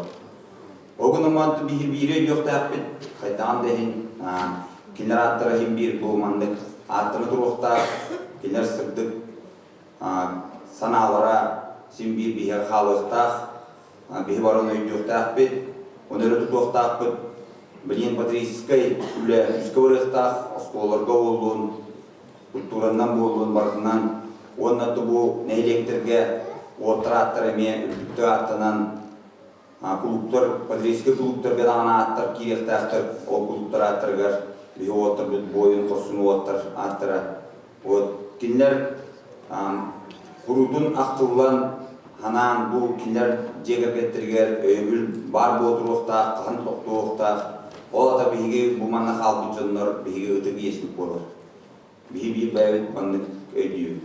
Ол гынан баран биһи биири өйдүөхтээхпит, хайдаҕын да иһин кинилэр ааттара иһин биир бу маннык ааттана туруохтаах, кинилэр сырдык санаалара син биир биһиэхэ хаалыахтаах, биһи баран өйдүөхтээхпит, ону өрө тутуохтаахпыт. Билигин патриотическай үлэ күүскэ барыахтаах, оскуолаларга буоллун, культуранан буоллун, барытынан. Уонна бу нэһилиэктэргэ уоттар ааттар эмиэ үрдүктүк ааттанан, кулууптар, патриотическай кулууптарга даҕаны ааттар киириэхтээхтэр. Ол кулууптар ааттарыгар биһи уолаттарбыт буойун, хорсун уолаттар ааттара. Вот кинилэр куруутун ахтыллан, ханаан бу кинилэр дьиэ кэргэттэригэр өйөбүл баар буола туруохтаах, хаһан тохтуохтаах. Ол ата биһиги бу манна хаалбыт дьоннор биһиги ытык иэспит буолар. Биһи биир бэйэбит маннык өйдүүбүт.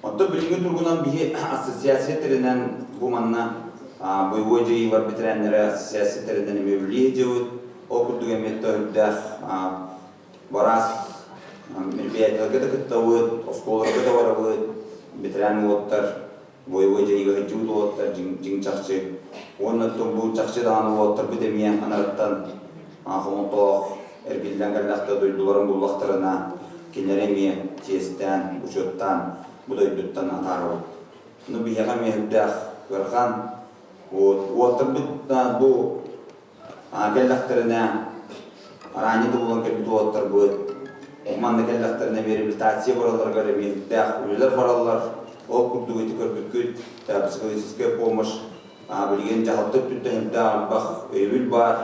Оттон билиҥҥи туругунан биһи ассоциация тэринэн бу манна бойобуой дьайыылар бэтэрээннэрэ ассоциация тэринэн эмиэ үлэлии сылдьабыт. Ол курдук эмиэ төрүттээх Бараас мероприятиеларга да кыттабыт, оскуолаларга да барабыт, ветеран уолаттар, бойобуой дьайыыга сылдьыбыт уолаттар дьиҥ чахчы. Уонна бу чахчы даҕаны уолаттарбыт эмиэ анарыттан хомолтолоох эргиллэн кэллэхтэ дойдуларын буллахтарына, Кинилэри эмиэ чиэстээн, учуоттаан бу дойдуттан атаарабыт. Ну биһиэхэ эмиэ үрдээх ыарахан. Вот уолаттарбыт бу кэллэхтэринэ ранее да булан кэлбит уолаттарбыт манна кэллэхтэринэ реабилитация баралларыгар эмиэ үрдээх үлэлэр бараллар. Ол курдук ити көрбүккүт психологическая помощь билигин дьаһалта өттүттэн үрдээх элбэх өйөбүл баар.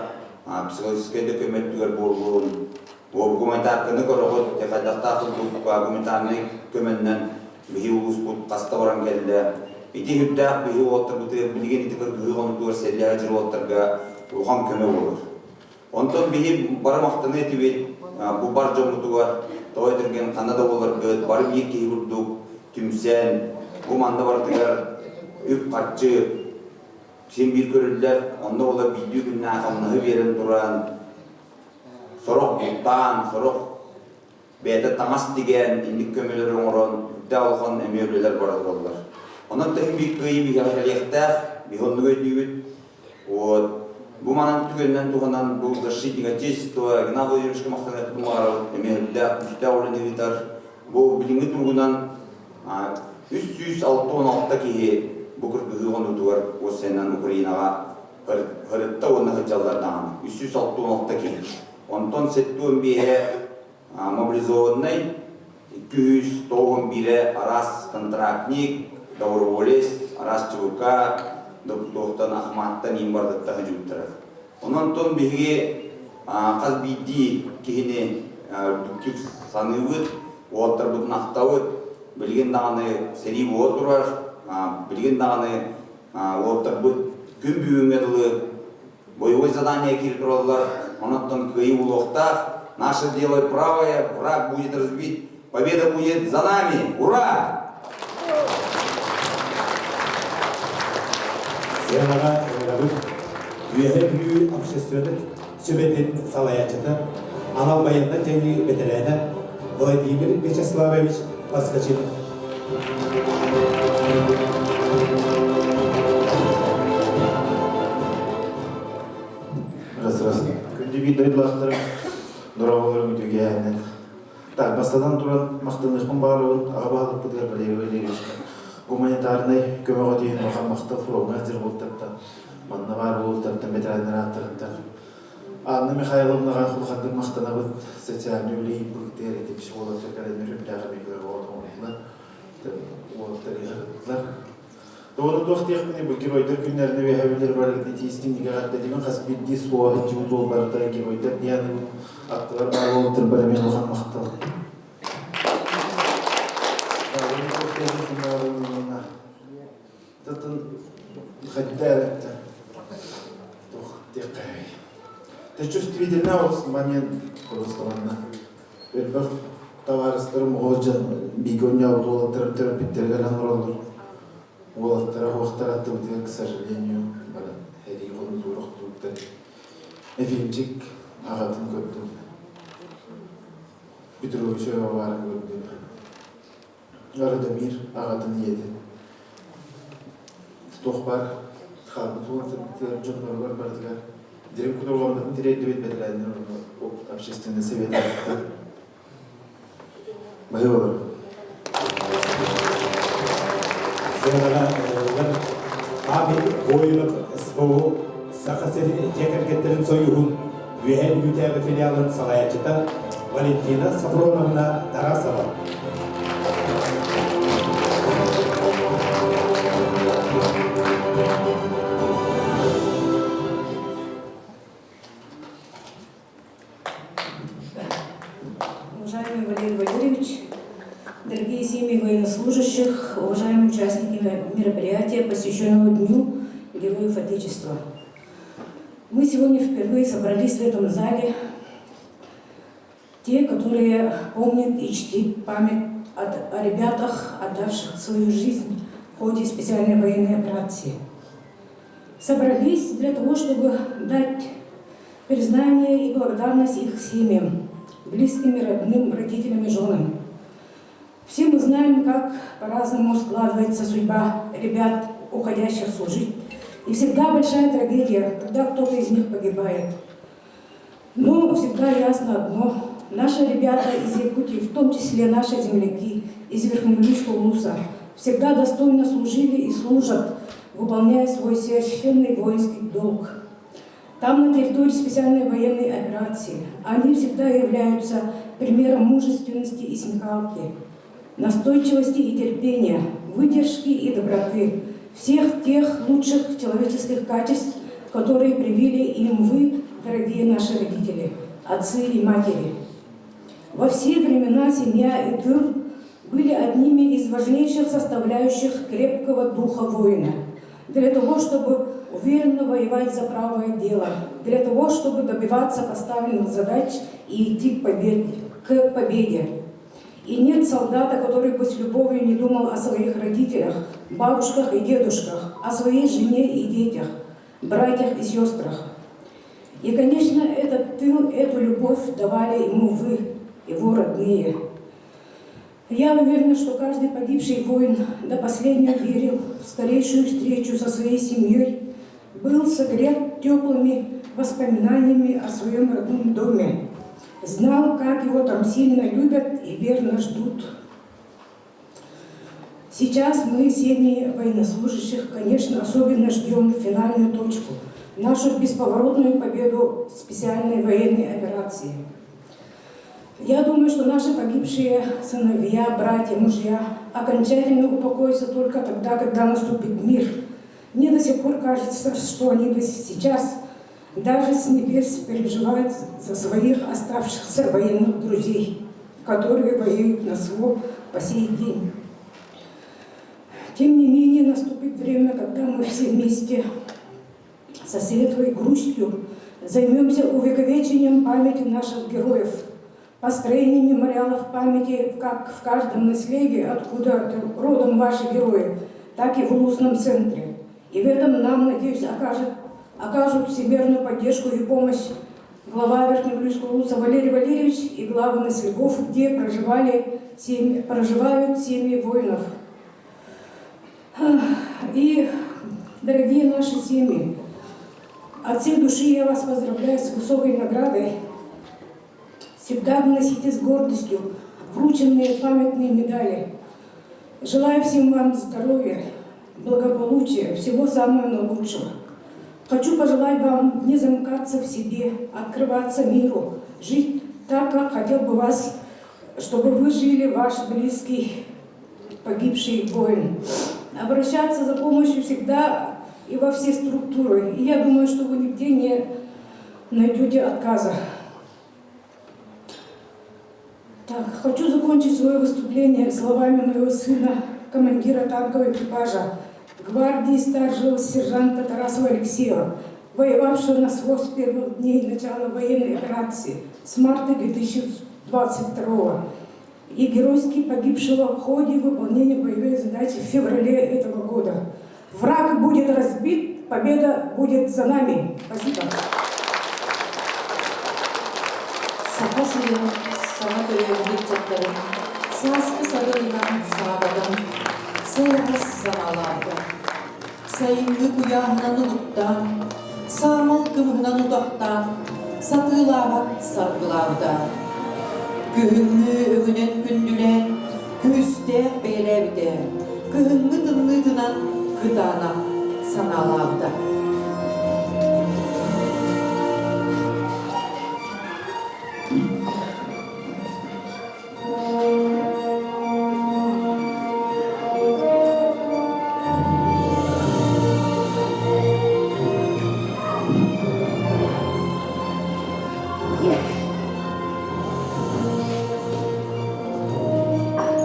Психологическай да көмө өттүгэр буоллун, Гуманитарканы көрөҕүт, хайдахтаах курдук гуманитарнай көмөннөн биһи улууспут хаста баран кэллэ. Ити үрдээх биһи уолаттарбытыгар билигин ити кыргыһыы хонуутугар сэллэһэ дьыл уолаттарга улахан көмө буолар. Онтон биһи бары махтана этибит бу бар дьоммутугар тоҕо этирген ханна да буоларгыт бары биир киһи курдук түмсэн бу манна барытыгар үп-харчы син биир көрүллэр онно буолар биирдүү күннээх хамнаһы биэрэн туран Сорох бултаан, сорох бэйэтэ таҥас тигэн, инник көмөлөрү оҥорон, үрдээх улахан эмиэ үлэлэр бара тураллар. Онон төһө биир кыайыы биһиэхэ кэлиэхтээх, биһи оннук өйдүүбүт. Вот. Бу манан түгэнинэн туһанан бу защитник Отечества Игнат Владимировичка махтаныахпын баҕарабыт, эмиэ үрдээх күүстээх үлэни ыытар. Бу билиҥҥи туругунан 366 киһи бу кыргыһыы хонуутугар уоссайынан Украинаҕа Һырытта уонна сылдьаллар даҕаны 366 киһи. Онтон 75-э мобилизованнай, 291-э араас контрактник, доброволец, араас ЧВК, туохтан Ахматтан иин бардаттан сылдьыбыттара. Онон тон биһиги хас биирдии киһини үрдүктүк саныыбыт, уолаттарбытын ахтабыт. Билигин даҕаны сэрии буола турар, билигин даҕаны Уолаттарбыт күн бүгүҥҥэ дылы боевой задание киирэ тураллар, онон кыайыы буолуохтаах. Наше дело правое, враг будет разбит, победа будет за нами! Ура! Сыанаҕа ыҥырабыт Үөһээ Бүлүү общественнай сүбэтин салайааччыта, анал байыаннай дьайыы бэтэрээнэ Владимир Вячеславович Поскачинов. Раз раз. Күндү биир дойдулаахтарым, дорооболорум үтүгээнэн. Так, бастатан туран махтаныахпын баҕарабын аҕа баһылыкпытыгар Валерий Валерьевичка гуманитарнай көмөҕө диэн улахан махтал фроҥҥа сылдьар уолаттартан, манна баар уолаттартан, ветераннар ааттарыттан Анна Михайловнаҕа улаханнык махтанабыт социальнай үлэ ыйыппыттар ити психологтар кэлэннэр үрдээх эмиэ оҕолор уолаттар ыһыттылар. Тоҕону туох диэхпиний бу геройдар күннэрин үөһэбилэр барыгыт итиистин игэҕэрдэтигин хас биирдии суоһа дьыбыт уол барыта геройдар диэн аттылар баар уолаттар бары эмиэ улахан махтал. Татын хайда туох диэххэ Ты чувствительна ол момент просто манна элбэх табаарыстарым оҕо дьон бииргэ оонньообут уолаттарым төрөппүттэригэр олороллор уолаттара уохтара аттыбытыгар к сожалению баран эрии хонутуур охтубуттар Эфимчик аҕатын көрдүм Петрович баарын көрдүм Радомир аҕатын ийэтин туох баар хаалбыт уолаттарбытыгар дьонноругар барытыгар дириҥ кутурҕаммытын тириэрдибит бэтэрээннэр уонна общественный совет Баһыыбалар. Сыанаҕа Память воинов СВО Саха сирин дьиэ кэргэттэрин союһун Үөһээ Бүлүүтээҕи филиалын салайааччыта Валентина Софроновна Тарасова. Уважаемый Валерий Валерьевич, дорогие семьи военнослужащих, уважаемые участники мероприятия, посвященного Дню Героев Отечества. Мы сегодня впервые собрались в этом зале те, которые помнят и чтит память о ребятах, отдавших свою жизнь в ходе специальной военной операции. Собрались для того, чтобы дать признание и благодарность их семьям, близким и родным, родителям и женам. Все мы знаем, как по-разному складывается судьба ребят, уходящих служить. И всегда большая трагедия, когда кто-то из них погибает. Но всегда ясно одно. Наши ребята из Якутии, в том числе наши земляки из Верхневилюйского улуса, всегда достойно служили и служат, выполняя свой священный воинский долг. Там, на территории специальной военной операции, они всегда являются примером мужественности и смекалки, настойчивости и терпения, выдержки и доброты, всех тех лучших человеческих качеств, которые привили им вы, дорогие наши родители, отцы и матери. Во все времена семья и тыл были одними из важнейших составляющих крепкого духа воина. Для того, чтобы уверенно воевать за правое дело, для того, чтобы добиваться поставленных задач и идти к победе. К победе. И нет солдата, который бы с любовью не думал о своих родителях, бабушках и дедушках, о своей жене и детях, братьях и сестрах. И, конечно, этот тыл, эту любовь давали ему вы, его родные. Я уверена, что каждый погибший воин до последнего верил в скорейшую встречу со своей семьей, был согрет теплыми воспоминаниями о своем родном доме, знал, как его там сильно любят и верно ждут. Сейчас мы, семьи военнослужащих, конечно, особенно ждем финальную точку, нашу бесповоротную победу в специальной военной операции. Я думаю, что наши погибшие сыновья, братья, мужья окончательно упокоятся только тогда, когда наступит мир. Мне до сих пор кажется, что они до сейчас даже с небес переживают за своих оставшихся военных друзей, которые воюют на СВО по сей день. Тем не менее, наступит время, когда мы все вместе со светлой грустью займемся увековечением памяти наших героев, построением мемориалов памяти как в каждом наследии, откуда родом ваши герои, так и в улусном центре. И в этом нам, надеюсь, окажет, окажут всемерную поддержку и помощь глава Верхневилюйского улуса Валерий Валерьевич и главы наслегов, где проживали семьи, проживают семьи воинов. И, дорогие наши семьи, от всей души я вас поздравляю с высокой наградой. Всегда носите с гордостью врученные памятные медали. Желаю всем вам здоровья, благополучия, всего самого наилучшего. Хочу пожелать вам не замыкаться в себе, открываться миру, жить так, как хотел бы вас, чтобы вы жили ваш близкий погибший воин. Обращаться за помощью всегда и во все структуры. И я думаю, что вы нигде не найдете отказа. Так, хочу закончить свое выступление словами моего сына, командира танкового экипажа, гвардии старшего сержанта Тарасова Алексея, воевавшего на СВО с первых дней начала военной операции с марта 2022 и геройски погибшего в ходе выполнения боевой задачи в феврале этого года. Враг будет разбит, победа будет за нами. Спасибо. Саха сирин саҥа төрөөбүт ыччаттарын сааскы сарыалынан саабатан сылаас санаалаабыта. Сайыҥҥы куйааһынан угуттаан, саамал кымыһынан утахтаан, сатыылаабат саргылаабыта. Күһүҥҥү өҥүнэн күндүлээн, күүстээх бэйэлээбитэ, кыһыҥҥы тымныытынан кытаанах санаалаабыта.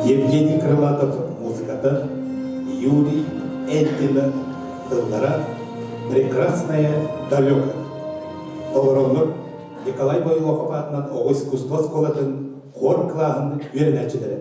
Евгений Крылатов музыката, Юрий Энтина тыллара «Прекрасное далеко». Толороллор Николай Бойлохов аатынан оҕо искусство оскуолатын хор кылааһын үөрэнээччилэрэ.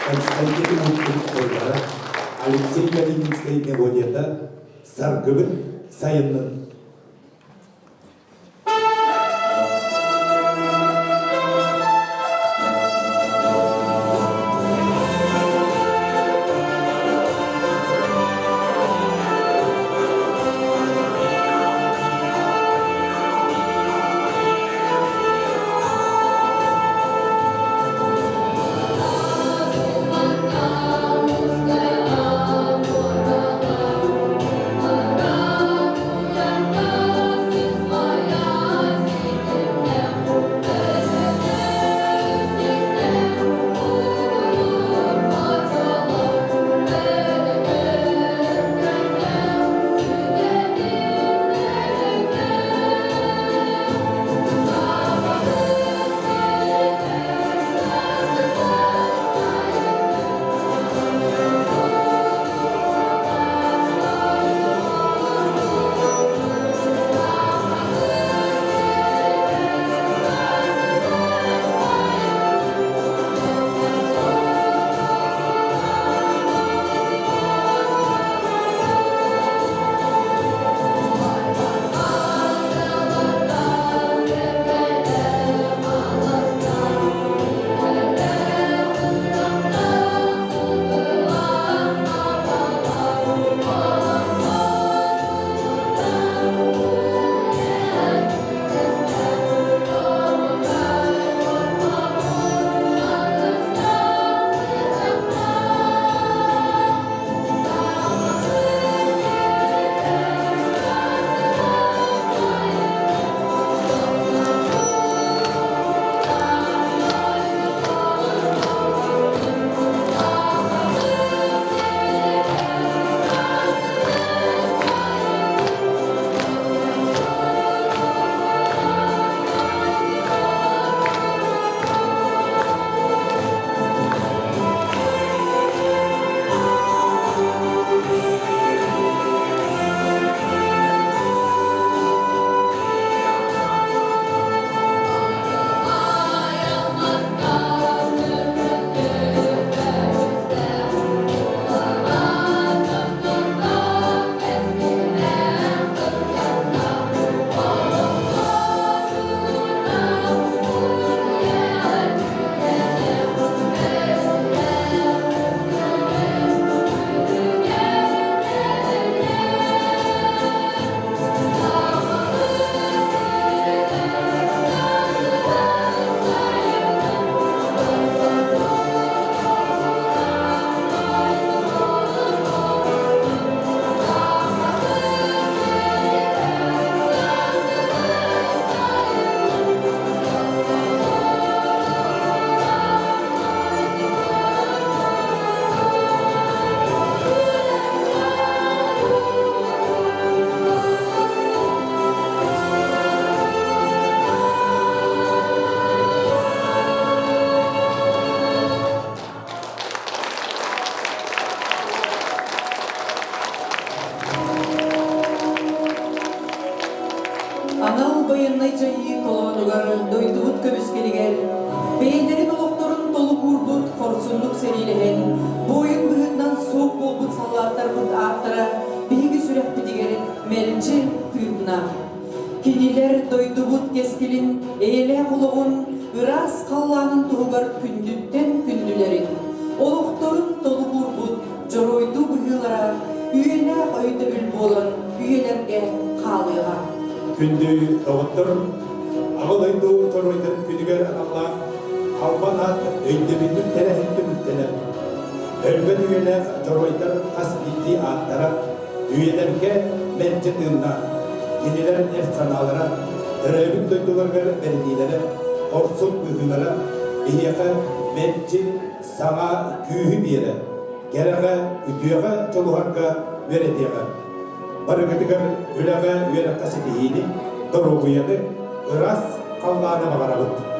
Константин Уткин тыллара, Алексей Калининскай мелодията «Саргыбыт сайыннын». Анал байыаннай дьайыы толоонугар дойдубут көмүскэлигэр бэйэлэрин олохторун толук уурбут хорсуннук сэриилэһэн, буойун быһыытынан суох буолбут саллааттарбыт ааттара биһиги сүрэхпитигэр мэлдьи тыыннаах. Кинилэр дойдубут кэскилин, эйэлээх олоҕун, ыраас халлаанын туһугар күндүттэн күндүлэрин, олохторун толук уурбут дьоруойдуу быһыылара үйэлээх өйдөбүл буолан үйэлэргэ хаалыаҕа. Күндү доҕоттор, Аҕа дойду дьоруойдарын күнүгэр аналлаах Албан аат өйдөбүнньүк тэрээһин түмүктэнэр. Өлбөт үйэлээх дьоруойдар хас биирдии ааттара үйэлэргэ мэлдьи тыыннаах. Кинилэр эр санаалара, төрөөбүт дойдуларыгар бэриниилэрэ, хорсун быһыылара биһиэхэ мэлдьи саҥа күүһү биэрэ, кэрэҕэ, үтүөҕэ дьулуһарга үөрэтиэҕэ. Барыгытыгар үлэҕэ, үөрэххэ ситиһиини, доруобуйаны, ыраас халлааны баҕарабыт.